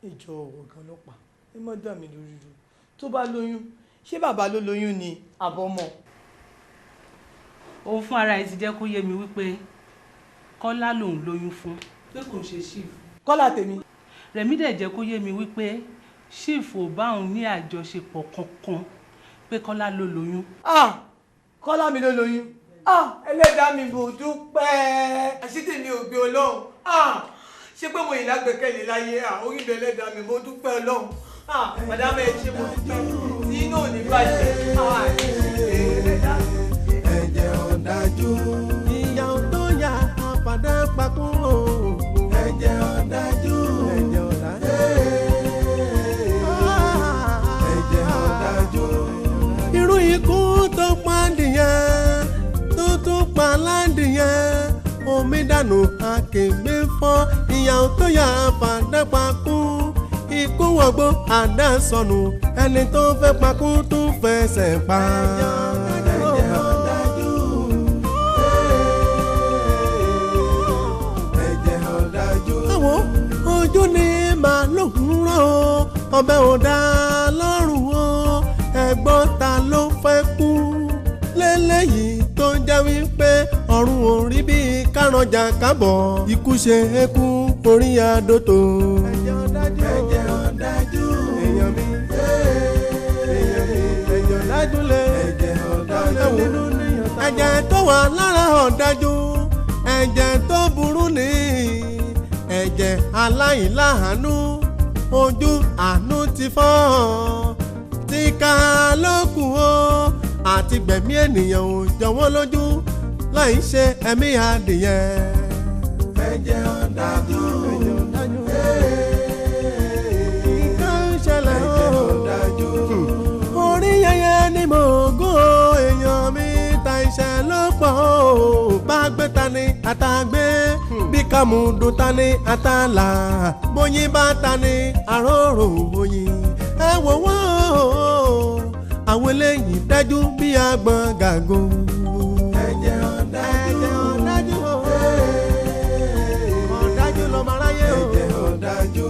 F: Ìjọ ọ̀wọ̀ gan ló pa ẹ má dà mí lórí ru. Tó bá lóyún, ṣé bàbá ló lóyún ni àbọ̀mọ̀?
L: Òun fún ara ẹ̀ ti jẹ́ kó yé mi wípé Kọ́lá lòun lóyún fún, pé kò ń ṣe chief.
F: Kọ́lá tèmi.
L: Rẹ̀mí dẹ̀ jẹ́ kó yé mi wípé chief ò bá òun ní àjọṣepọ̀ kankan, pé Kọ́lá ló lóyún.
F: Ah, Kọ́lá mi ló lóyún. Ah, ẹlẹ́dàá mi mo dúpẹ́. Àṣé tèmi ò gbé Ọlọ́run. Ah, ṣé pé mo yìí lágbẹ́kẹ̀lé láyé. Ah, orí mi ẹlẹ́dàá mi mo dúpẹ́ Ọlọ́run. Ah, madam ẹ ṣé mo dúpẹ́. Tí inú ò ní bàjẹ́. Ah, ẹlẹ́dàá mi.
A: Ẹ̀jẹ̀ ọ̀dájú. Ìyá tó yà àpàdé pakún o. Ẹ̀jẹ̀ ọ̀dájú. Ẹ̀jẹ̀ ọ̀dájú. Ẹ̀jẹ̀ ọ̀dájú. Irú ikú tó pa nìyẹn, tó tún pa ládìyẹn, omi dànù akègbè fọ́. Ìyá tó yà àpàdé pakún, ikú wọ̀gbọ́ àdá sọnù, ẹni tó fẹ́ pakún tún fẹsẹ̀ pa. Ẹ̀jẹ̀ ọ̀dájú. Ẹ̀jẹ̀ ọ̀dájú. Àwọn ojú ni màá lóhùn rán o, ọbẹ̀ ò dá lọ́rùn o, ẹ̀gbọ́n ta ló fẹ́ kú lélẹ́yìí tó ń jẹ́ wípé ọ̀run ò rí bí kárànjà kábọ̀, ikú ṣe é kú orí àdótò. Ẹ̀jẹ̀ ọ̀dájú. Ẹ̀jẹ̀ ọ̀dájú. Èèyàn mi. Èèyàn mi. Ẹ̀jẹ̀ ọ̀dájú lé. Ẹ̀jẹ̀ ọ̀dájú. Ẹ̀jẹ̀ tó wà lára ọ̀dájú, ẹ̀jẹ̀ tó burú ni, ẹ̀jẹ̀ aláìláàánú, Ojú àánú ti fọ́, tí ká ló kù o. Àti gbẹ̀mí ènìyàn ò jọ wọ́n lójú láì ṣe ẹ̀mí adìyẹ. Ẹ̀jẹ̀ ọ̀dájú, nǹkan ń ṣẹlẹ̀ o. Orí yẹyẹ ni mò ń gún o, èèyàn mi ta iṣẹ́ ló pọ̀ o. Bá gbé ta ni àtàgbé, bí kàmúdùn ta ni àtàlà, bóyin bá ta ni àrórò oyin. Ẹ wò wọ́n o, àwọn eléyìí dájú bí agbọ̀n gàgò. Ẹ̀jẹ̀ ọ̀dájú, ọ̀dájú lọ́mọ aráyé o. Ẹ̀jẹ̀ ọ̀dájú.